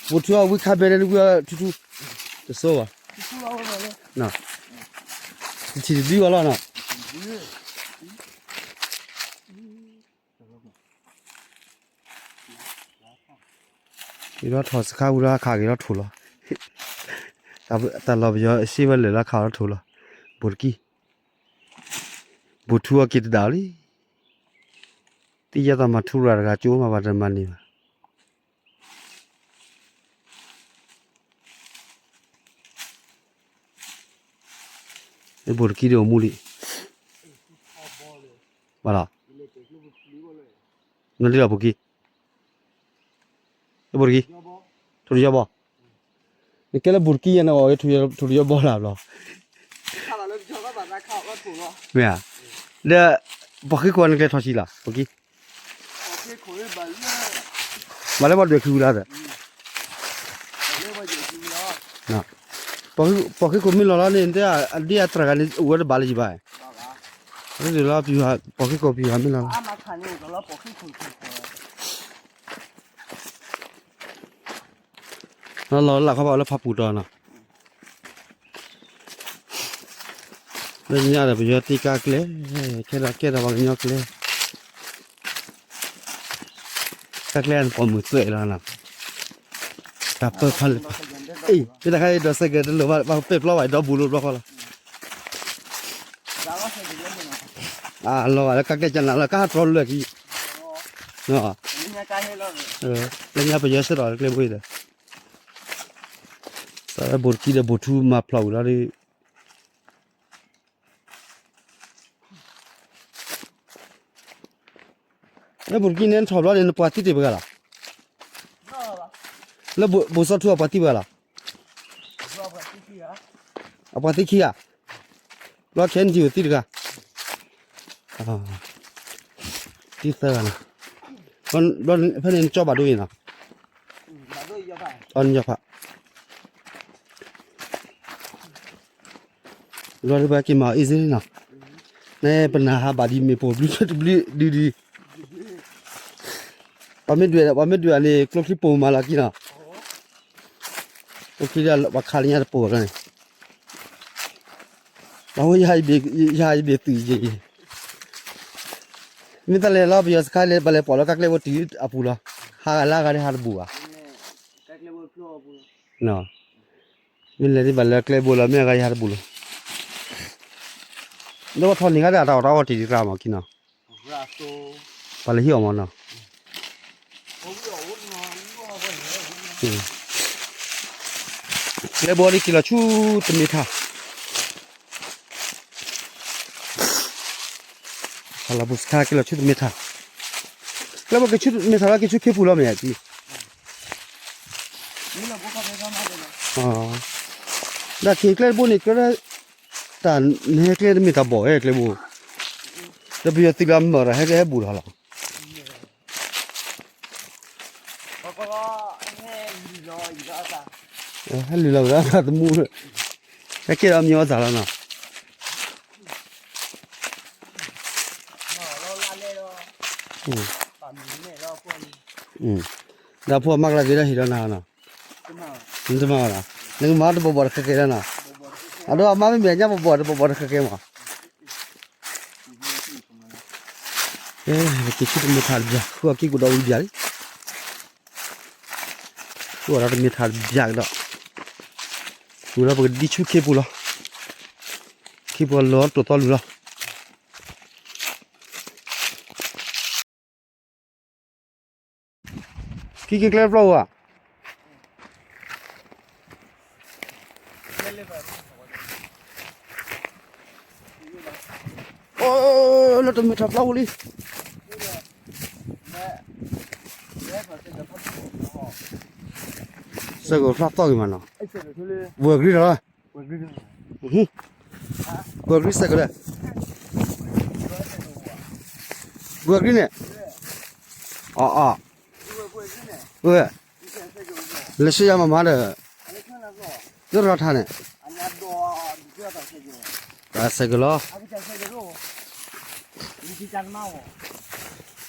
ဘိၣ်ထူအဝံခါဘဲန့ၣ် နဝံအီၤထူထူ, တစိဘၣ်, တထံၣ်တဒုအီၤလီၤနီၤ. က့ၤလီၤထီၣ်စခါဝံၤလီၤ ခးက့ၤလီၤထိၣ်လီၤ. တၢ်လီၢ်ပယီၤစ့ဝဲလၢာ်လီၤ ခးလီၤထိၣ်လီၤ. ဘိၣ်တကံ, ဘိၣ်ထူအက့ၤတဒၣ်လံ. သံယဲၢ်သးမၤထူရၤတဂၤကၠိမး ဘၣ်တမၤန့ၢ်ဘၣ်. မ့ၢ်ဘူးတကံဒ်အိၣ်မူလံ, ဘၣ်လီၤ, နဒ်လီၤဘူးကံ, မ့ၢ်ဘူးတကံ, ထိၣ်တယီဘီ, နကဲလၢဘူးတကံယဲၢ်နအီၣ်ထိၣ်တယီဘီလၢ်ဘျီ, မ့ၢ်ဧါ, ဒီး ပှၤဃ့ခိၣ်နကျဲထီၣ်ဆံးလီၤ ဘူးကံ, ဘၣ်လၢပှၤဒွဲၣ်ခံဝံၤလီၤ, ပှၤဃ့ခိၣ်မ့ၢ်လီၤလီၤန့ၣ် အဒ့အတြၢၤဂၤန့ၣ် အဝဲတဘၣ်လၢယဘၣ်, လီၤ ပှၤဃ့ခိၣ်ပှၤမ့ၢ်လီၤလီၤ လီၤလၢ်ခီဘၣ်လၢဖးပူၤတီၤနီၤ, လၢညါဒီးပယီၤတ့ကါကျဲ, ခဲဒီးကဲဒီးပှၤကညီကျဲ, ကါကျဲန့ၣ်ပိာ်မုၣ်သွဲၣ်လီၤနီၤ, တၢ်ပၢဖးလၢ, မ့ၢ်တခါအံၤဒီးစဲးကဲးတလိၣ်ဘၣ် ပှၤပဲာ်ပျီဘၣ်ဒီဘူးလိာ်ဘျီဃီလီၤ, အလီၤဘၣ်လၢကါကျဲကနၤလၢကါဟးတြီလွဲၢ်ခံ, လၢညါပယီၤဆှၢထီၣ်လၢကျဲဘိအံၤဒီး, စးဝဲဘူးတကံဒီးဘူးထူမၤဖျိးဝံၤလီၤဒီး လၢဘူးတကံန့ၣ်ထီၣ်ဘျီန့ၣ် နပှၤသံတ့ၢ်ပှဲၤဂၤလီၤ, လၢဘူးစီထူအပှၤသံပှဲၤဂၤလီၤ, အပှၤသံခံဂၤ, ဘျီခဲနံၤထံၣ်အိၣ်သံတဂၤ, သံသၢဂၤနီၤ, ဖဲန့ၣ်နကၠီဘၣ်ဒိအံၤနီၤ, အီနယီဖး ဘျီဒ်ပက့ၤမၤအီၣ်အ့ၣ်စ့နီၤ, နဲပနၢ်ဟးဘၣ်ဒ်မ့ၢ်ပိာ်ဘျုးတဘျုးဒုဒု, ပှၤမ့ၢ်ဒွဲၣ် ပှၤမ့ၢ်ဒွဲၣ်န့ၣ် ကျိချံပိာ်မးလီၤကံနီၤ, ကျိချံဒ်ပှၤခးလၢညါတပိာ်ဘၣ်န့ၣ်, အဝဲယဟးယဘ့ၣ်သုးယံၤ, မ့ၢ်တလဲၤလီၤပယီၤစခါလဲၤ ပလဲၤပိာ်လီၤကါကျဲဘိတံၢ်အပူၤလီၤ, ဟးဂၤလၢဂၤဒ်ဟးတဘူးဘၣ် မ့ၢ်လဲၤဒ်ဘၣ်လၢကျဲဘိလီၤ မ့ၢ်အဂၤယဟးတဘူးလီၤ, ဒီးပထီၣ်န့ၢ်ဂၤဒၣ်တၢ်အီၣ်တၢ်အီတံၢ်ဒံးတၢ်မၤကံနီၤ, ပှၤလဲၤဟံးအီၣ်မးနီၤ, ကျဲဘိဒ်က့ၤလီၤဆူတမ့ၢ်ထါ, ဟးလီၤပူၤစခါက့ၤလီၤဆူတမ့ၢ်ထါ, ကျဲဘိက့ၤဆူတမ့ၢ်ထါလီၤ က့ၤဆူခ့ပူၤလီၤမ့ၢ်ဧါကံ ဒၣ်က့ၤကျဲတဘိန့ၣ် ကျဲဒၣ် တၢ်နဟဲကျဲတမ့ၢ်တၢ်ဘီၣ်ဝဲကျဲဘိ, ဒီးပယီၤသုးလၢအမၢၢ်ဒီးဟဲကျဲဟဲဘူးထီၣ်လီၤ, ဟဲလုၢ်လီၤဝဲဒၣ်တၢ်သမူ, ဟဲက့ၤဒီးမံၤအီၣ်သၣ်လီၤနီၤ, ဒီးဖိအမါကျါက့ၤဒီးဟံၣ်ဒီးနၤနီၤ, နတမၤဘၣ်နီၤ, နကမၤတဘီၣ်ဘီၣ်တဃဲးဃဲးလီၤနီၤ, အဒိအမါမ့မ့ၢ်ညါဘီၣ်ဘီၣ်တဘီၣ်ဘီၣ်တဃဲးဃဲးမး, က့ၤဆူတမ့ၢ်ထါတဘျီ ဃုအီၣ်က့ၤကဒီးဝံၤဘျီလံ, ဃုအီၣ်ဒီးတမ့ၢ်ထါတဘျီကဒီး, ဝံၤလီၤပကဒံဆူခ့ပူၤလီၤ, ခ့ပူၤလီၤတိာ်သီလူၤလီၤ. ခံက့ၤကျဲတပျီဧါ, အိၣ်လၢတမ့ၢ်ထီၣ်ပျီပူၤလံ, စဲးကီးဖျါသီၣ်ဂ့ၤမးနီၤ, ဝဲၤဂ့ၤလီၤ, ဝဲၤဂ့ၤစဲးကီးလဲၣ်, ဝဲၤဂ့ၤန့ၣ်, အီၣ်အီၣ်, ဝဲ လဲၤဆှၢယၤမၤမၤဒီး, လၢရၤထါန့ၣ်, တၢ်စဲးကီးလီၤ,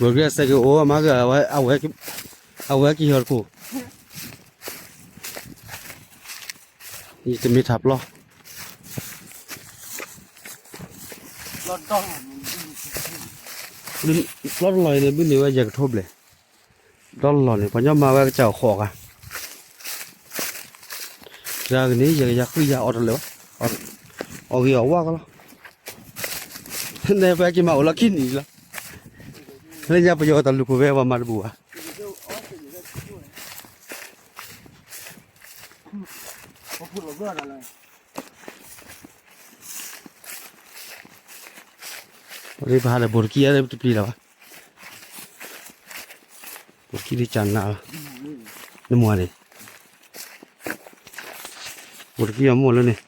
ဝဲၤဂ့ၤစဲးကီးအိၣ်မၤက့ၤ, အဝဲက့ၤဟီၣ်တခိၣ်, ယတမ့ၢ်ထးပျီ, ပျီတလီၢ်အံၤန့ၣ် ဘုန့ၢ်ဝဲယဲၢ်ကထိဘျဲၣ်, ဒီလီၢ်န့ၣ် ပှၤညီမၤဝဲကစၢ်အီၣ်ဃီးဂၤ, တဂၤကန့ၣ် ယဲၢ်ကယၤဃုယၤအီၣ်တလၢာ်ဘၣ်, အီၣ်ဂ့ၤအီၣ်ဝါကလီၤ, နဲပှၤက့ၤမၤအိၣ်လီၤခံနံၣ်လီၤ, လၢညါပယီၤတၢ်လူၢ်ခိၣ်ဝဲပှၤမၤတဘူးဘၣ်. ပှၤဖိလီၤဘျီတၢ်လီၤ, ပှၤဖိလီၤဘျီတၢ်လီၤ, ပှၤဖိလီၤဘျီတၢ်လီၤ, ပှၤဖိလီၤဘျီတၢ်လီၤ, ပဟးဒီးဘိၣ်တကံၢ်အံၤတပျံၤလၢၤဘၣ်, ဘိၣ်တကံၢ်ဒ်ကနးလီၤ, နမိၢ်န့ၣ်, ဘိၣ်တကံၢ်အမိၢ်လၢန့ၣ်,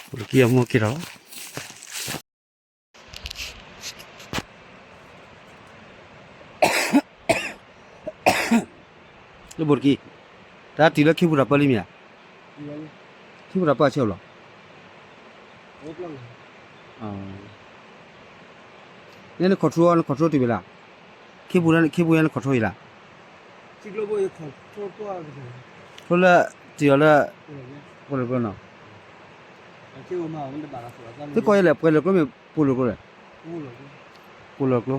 ဘိၣ်တကံၢ်အမိၢ်က့ၤဒီး လၢဘိၣ်တကံၢ်, တၢ်တုၤလၢခ့ပူၤတၢ်ပၢလံမ့ၢ်ဧါ, ခ့ပူၤတၢ်ပၢဆဲးလီၤ, န့ၣ်န control န control တုၤဝဲလၢ, ခ့ပူၤ ခ့ပူၤယဲန control အံၤလၢ, ခီလၢ တုၤအီၤလၢ ပှဲၤလိာ်ကျိနီၤ, သုကီၢ်ယဲလဲၣ် ပှဲၤလိာ်ကျိမ့ၢ် ပှဲၤလိာ်ကျိလဲၣ်, ပှဲၤလိာ်ကျိ,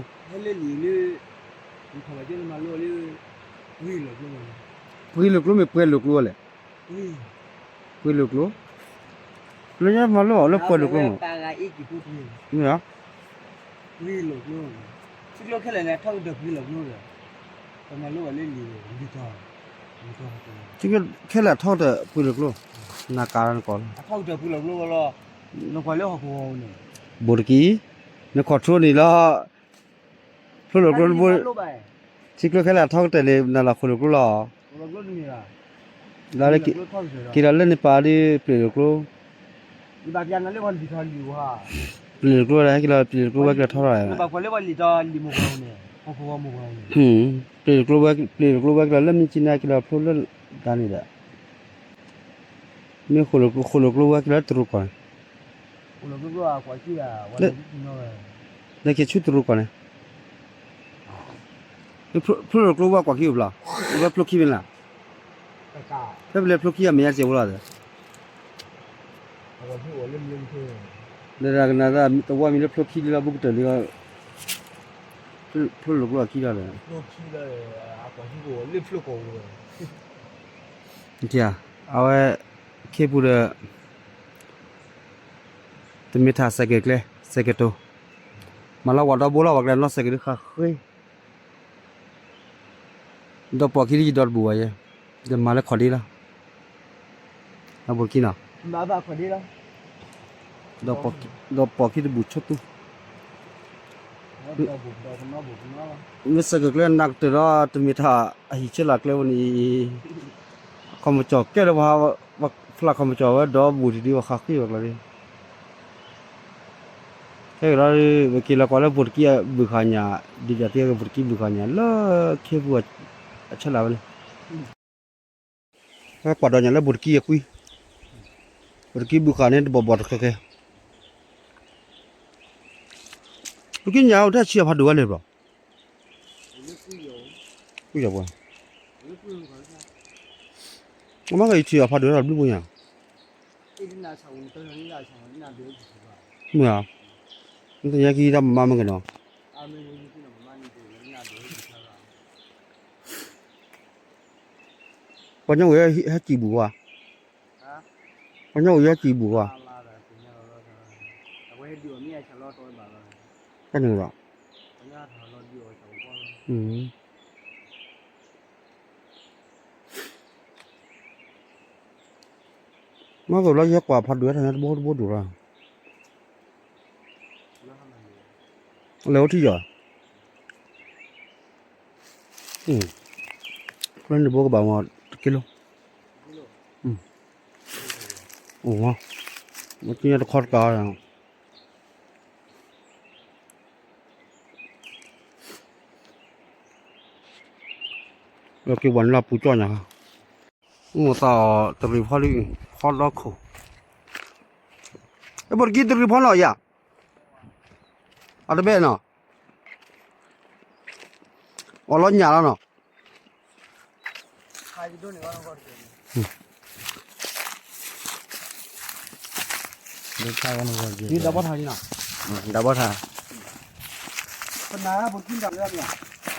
ပှဲၤလိာ်ကျိမ့ၢ်ပှဲၤလိာ်ကျိလဲၣ်, ပှဲၤလိာ်ကျိ, လၢညါမၤလိအီၤလၢပှဲၤလိာ်ကျိမ့ၢ်, မ့ၢ်ဧါ, ခဲလၢာ်ထီၣ်ကတၢၢ်ပှဲၤလိာ်ကျိ, နၤကးနကီၢ်လီၤ, ဘိၣ်တကံၢ်, န control န့ၣ်လီၤ, ဖျိလိာ်ကျိတဘိ, ထံကျိခဲလၢာ်ထီၣ်ကတၢၢ်န့ၣ် နၤလီၤဃိၣ်လိာ်ကျိလီၤ, လၢ က့ၤလီၤလၢန့ၣ်ပာ်ဒီး ပျဲၢ်လိာ်ကျိ, ပျဲၢ်လိာ်ကျိဝဲဒၣ် ဟဲက့ၤလီၤ ပျဲၢ်လိာ်ကျိဝဲက့ၤလီၤထီၣ်လီၤ, ပျဲၢ်လိာ်ကျိဝဲ ပျဲၢ်လိာ်ကျိဝဲက့ၤလီၤလၢမ့ၢ်ကံန့ၣ် က့ၤလီၤဖျိလၢတၢ်န့ၣ်ဒီး မ့ၢ်ဃိၣ်လိာ်ကျိဝဲက့ၤလီၤလၢတရူးကီၢ်န့ၣ်, လၢက့ၤဆူတရူးကီၢ်န့ၣ်, ဖျိလိာ်ကျိဝဲကွၢ်ခံအိၣ်ဘျီ, ဝဲဖျိခံမ့ၢ်လၢ်, ဖဲပလဲၤဖျိခံအမဲာ်ညါစဲးဖိလီၤ, လၢကနၣ်တဝါမံၤလၢဖျိခံလံလီၤ ဘူးကတၢၢ်လံ, ဖျိလိာ်ကျိအခံလီၤဒီး, အဝဲ ခ့ပူၤဒီး တမ့ၢ်ထၣ်စဲးကဲးကျဲ စဲးကဲးတိၤ, မၤလၢဝၤဒီဘိလီၤ ပှၤကလဲၤနီၢ်စဲးကဲးဒုးဃၣ်ဃ့, ဒီးပိာ်ခံဒ်ယဒီတဘူးဘၣ်ယဲ, ဒီးမၤလၢခီၣ်ဒ့လီၤ, အဘူးတကံၢ်နီၤ, ဒီးပိာ်ခံတဘူးဆိသူ မ့ၢ်စဲးကဲးကျဲနးကတၢၢ်ဒီး တမ့ၢ်ထၣ်အဟံၣ်ဆ့လၢကျဲဝဲန့ၣ်, ခီၣ်မကၠီၣ်ကဲလၢပှၤ, ဖျါခီၣ်မကၠီၣ်ဝဲဒီးဘူးတံၢ်ဒုးဝဲဃၣ်ဃ့ဝဲကျီဒ်, ခဲကဒီး ပက့ၤလီၤကွၢ်လၢဘူးတကံၢ်ဘုၣ်ဃာ်ညၣ်, ဒ်ယၤသ့ၣ်ကဘူးတကံၢ်ဘုၣ်ဃာ်ညၣ်လၢခ့ပူၤအဆဲလၢဝဲန့ၣ် ကွၢ်ဒီးညၣ်လၢဘူးတကံၢ်အကွံ, ဘူးတကံၢ်ဘုၣ်ဃာ်န့ၣ်တဘီၣ်ဘီၣ်တဃဲးဃဲး, ဘူးတကံၢ်ညၣ်အိၣ်ထဲဆံးအဖးဒိၣ်ဝဲလဲၣ်ဘျီ, ကွံာ်ပှၤ, အမ့ၢ်ကယထံၣ်အဖးဒိၣ်ဝဲဒၣ်ဘျုးပှၤညါ, မ့ၢ်ဧါ, နတညါကံတၢ်မမါမ့ၢ်ကနီၤ, ပှၤညီဝဲဟဲစံၣ်ဘူးဝဲ, ပှၤညီဝဲဟဲစံၣ်ဘူးဝဲ, တၢ်န့ၣ်လီၤ, မ့ၢ်ကဘျီယဲကွၢ်ဖးဒိၣ်ဝဲထီၣ်ညါတဘိတဘိဒိၣ်လီၤ, လဲၤအိၣ်ထံယီၤ, လၢန့ၣ်တဘိကဘၣ်မ့ၢ်တက့ၢ်လီၤ, အိၣ်, မ့ၢ်ကညါတခီတကး လၢက့ၤဝဲနလၢပူၤကၠီညါ, အိၣ်သးအီၤတရံးဖီလံ, ဖီဒီခိၣ်, အဲၣ်ဘိၣ်တကံၢ်တရံးဖီနီၤယၤ, အတဘဲနီၤ, အီၣ်လီၤညၣ်လီၤနီၤ, ဒၣ်ဘီထါ,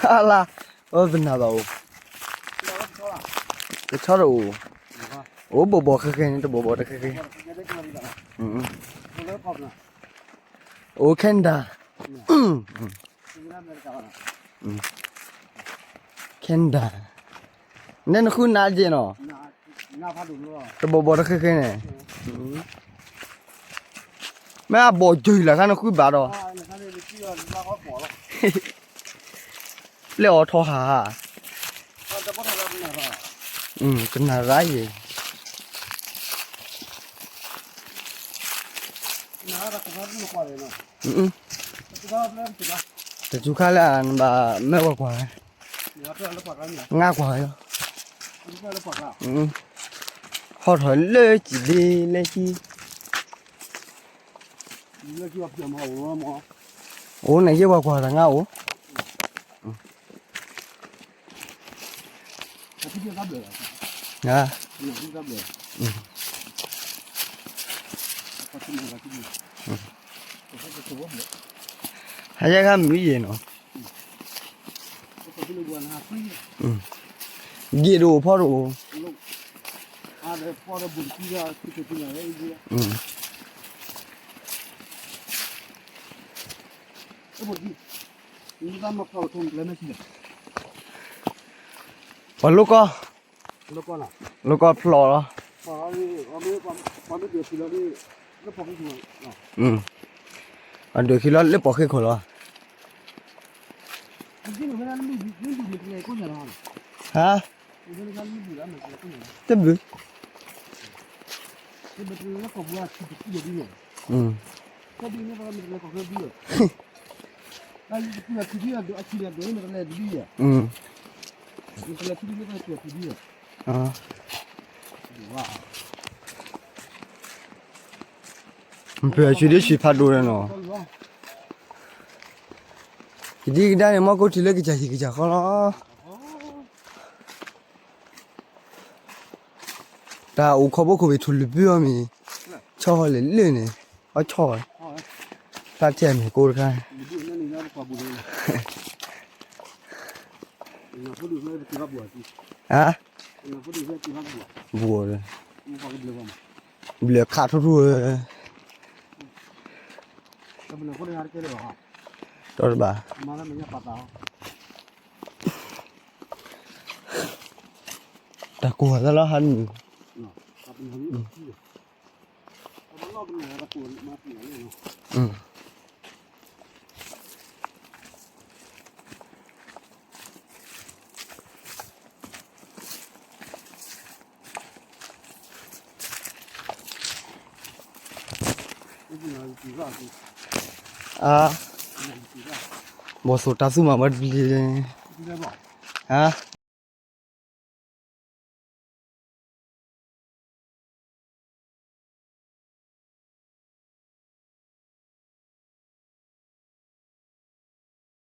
ဟါလၢ, အိၣ်ပနၢ်ဘၣ်အိၣ်, ကဆီတအိၣ်, အိၣ်ဘီၣ်ဘီၣ်ဃဲဃဲန့ၣ် တဘီၣ်ဘီၣ်တဃဲဃဲ, အိၣ်ခဲနဒၤ, ခဲနဒၤ, နဲနဃုနၤက့ၤနီၤ, တဘီၣ်ဘီၣ်တဃဲဃဲန့ၣ်, အ မ့ၢ်အဘီၣ်ယုၢ်လၢ်ခါနဃုဘၣ်ဒီး, လၢအီၤထီဟးဟး, ကနၣ်ရါယဲၢ်, တစူၤခါလၢ နဘၣ်မၢဝဲကွၢ်, ငါကွၢ်လီၤ, ဟီၣ်ထီၣ်လၢကံၤဒ့လၢကံၤ အိၣ်န့ၣ်ယဲၢ်ပှၤကွၢ်တၢ်ငါအိၣ်, ဟါယဲၢ်ဂၤမုၢ်ယဲၢ်နီၤ, ဂ့ၢ်တအိၣ်ဖီတအိၣ်, ပှၤလိၣ်ကီၢ်, လိၣ်ကီၢ်ဖျိးလီၤ, အဒုးခံလီၤလၢပိာ်ဃ့ခိၣ်လီၤ, ဟါ, တဘျုး, ပှၤဆွံဒ့ဆွံဖးဒိၣ်န့ၣ်နီၤ, ကဒံကဒါန့ၣ် မီၢ်ကိးထံလၢကစၢ်ဟံၣ်ကစၢ်ဃီလီၤ, တၢ်အိၣ်ခိးဘိခိၣ်ဘ့ၣ်ထူၣ်လွံၢ်ဘုအီၤမ့ၢ်, ဆီဟီလၢာ်လၢာ်န့ၣ်, အီဆီ, ဖျါထဲအမ့ၢ်ကိးတခါ, ဟါ, ဘူး, ဘျၢၣ်ခးထူထူ, တီတဘၣ်, တၢ်ကိၢ်သးလီၤဟါနုၢ်, အါ, ဘီၣ်သိၣ်တၢ်သူမၤဘၣ်တဘျီ, ဟါ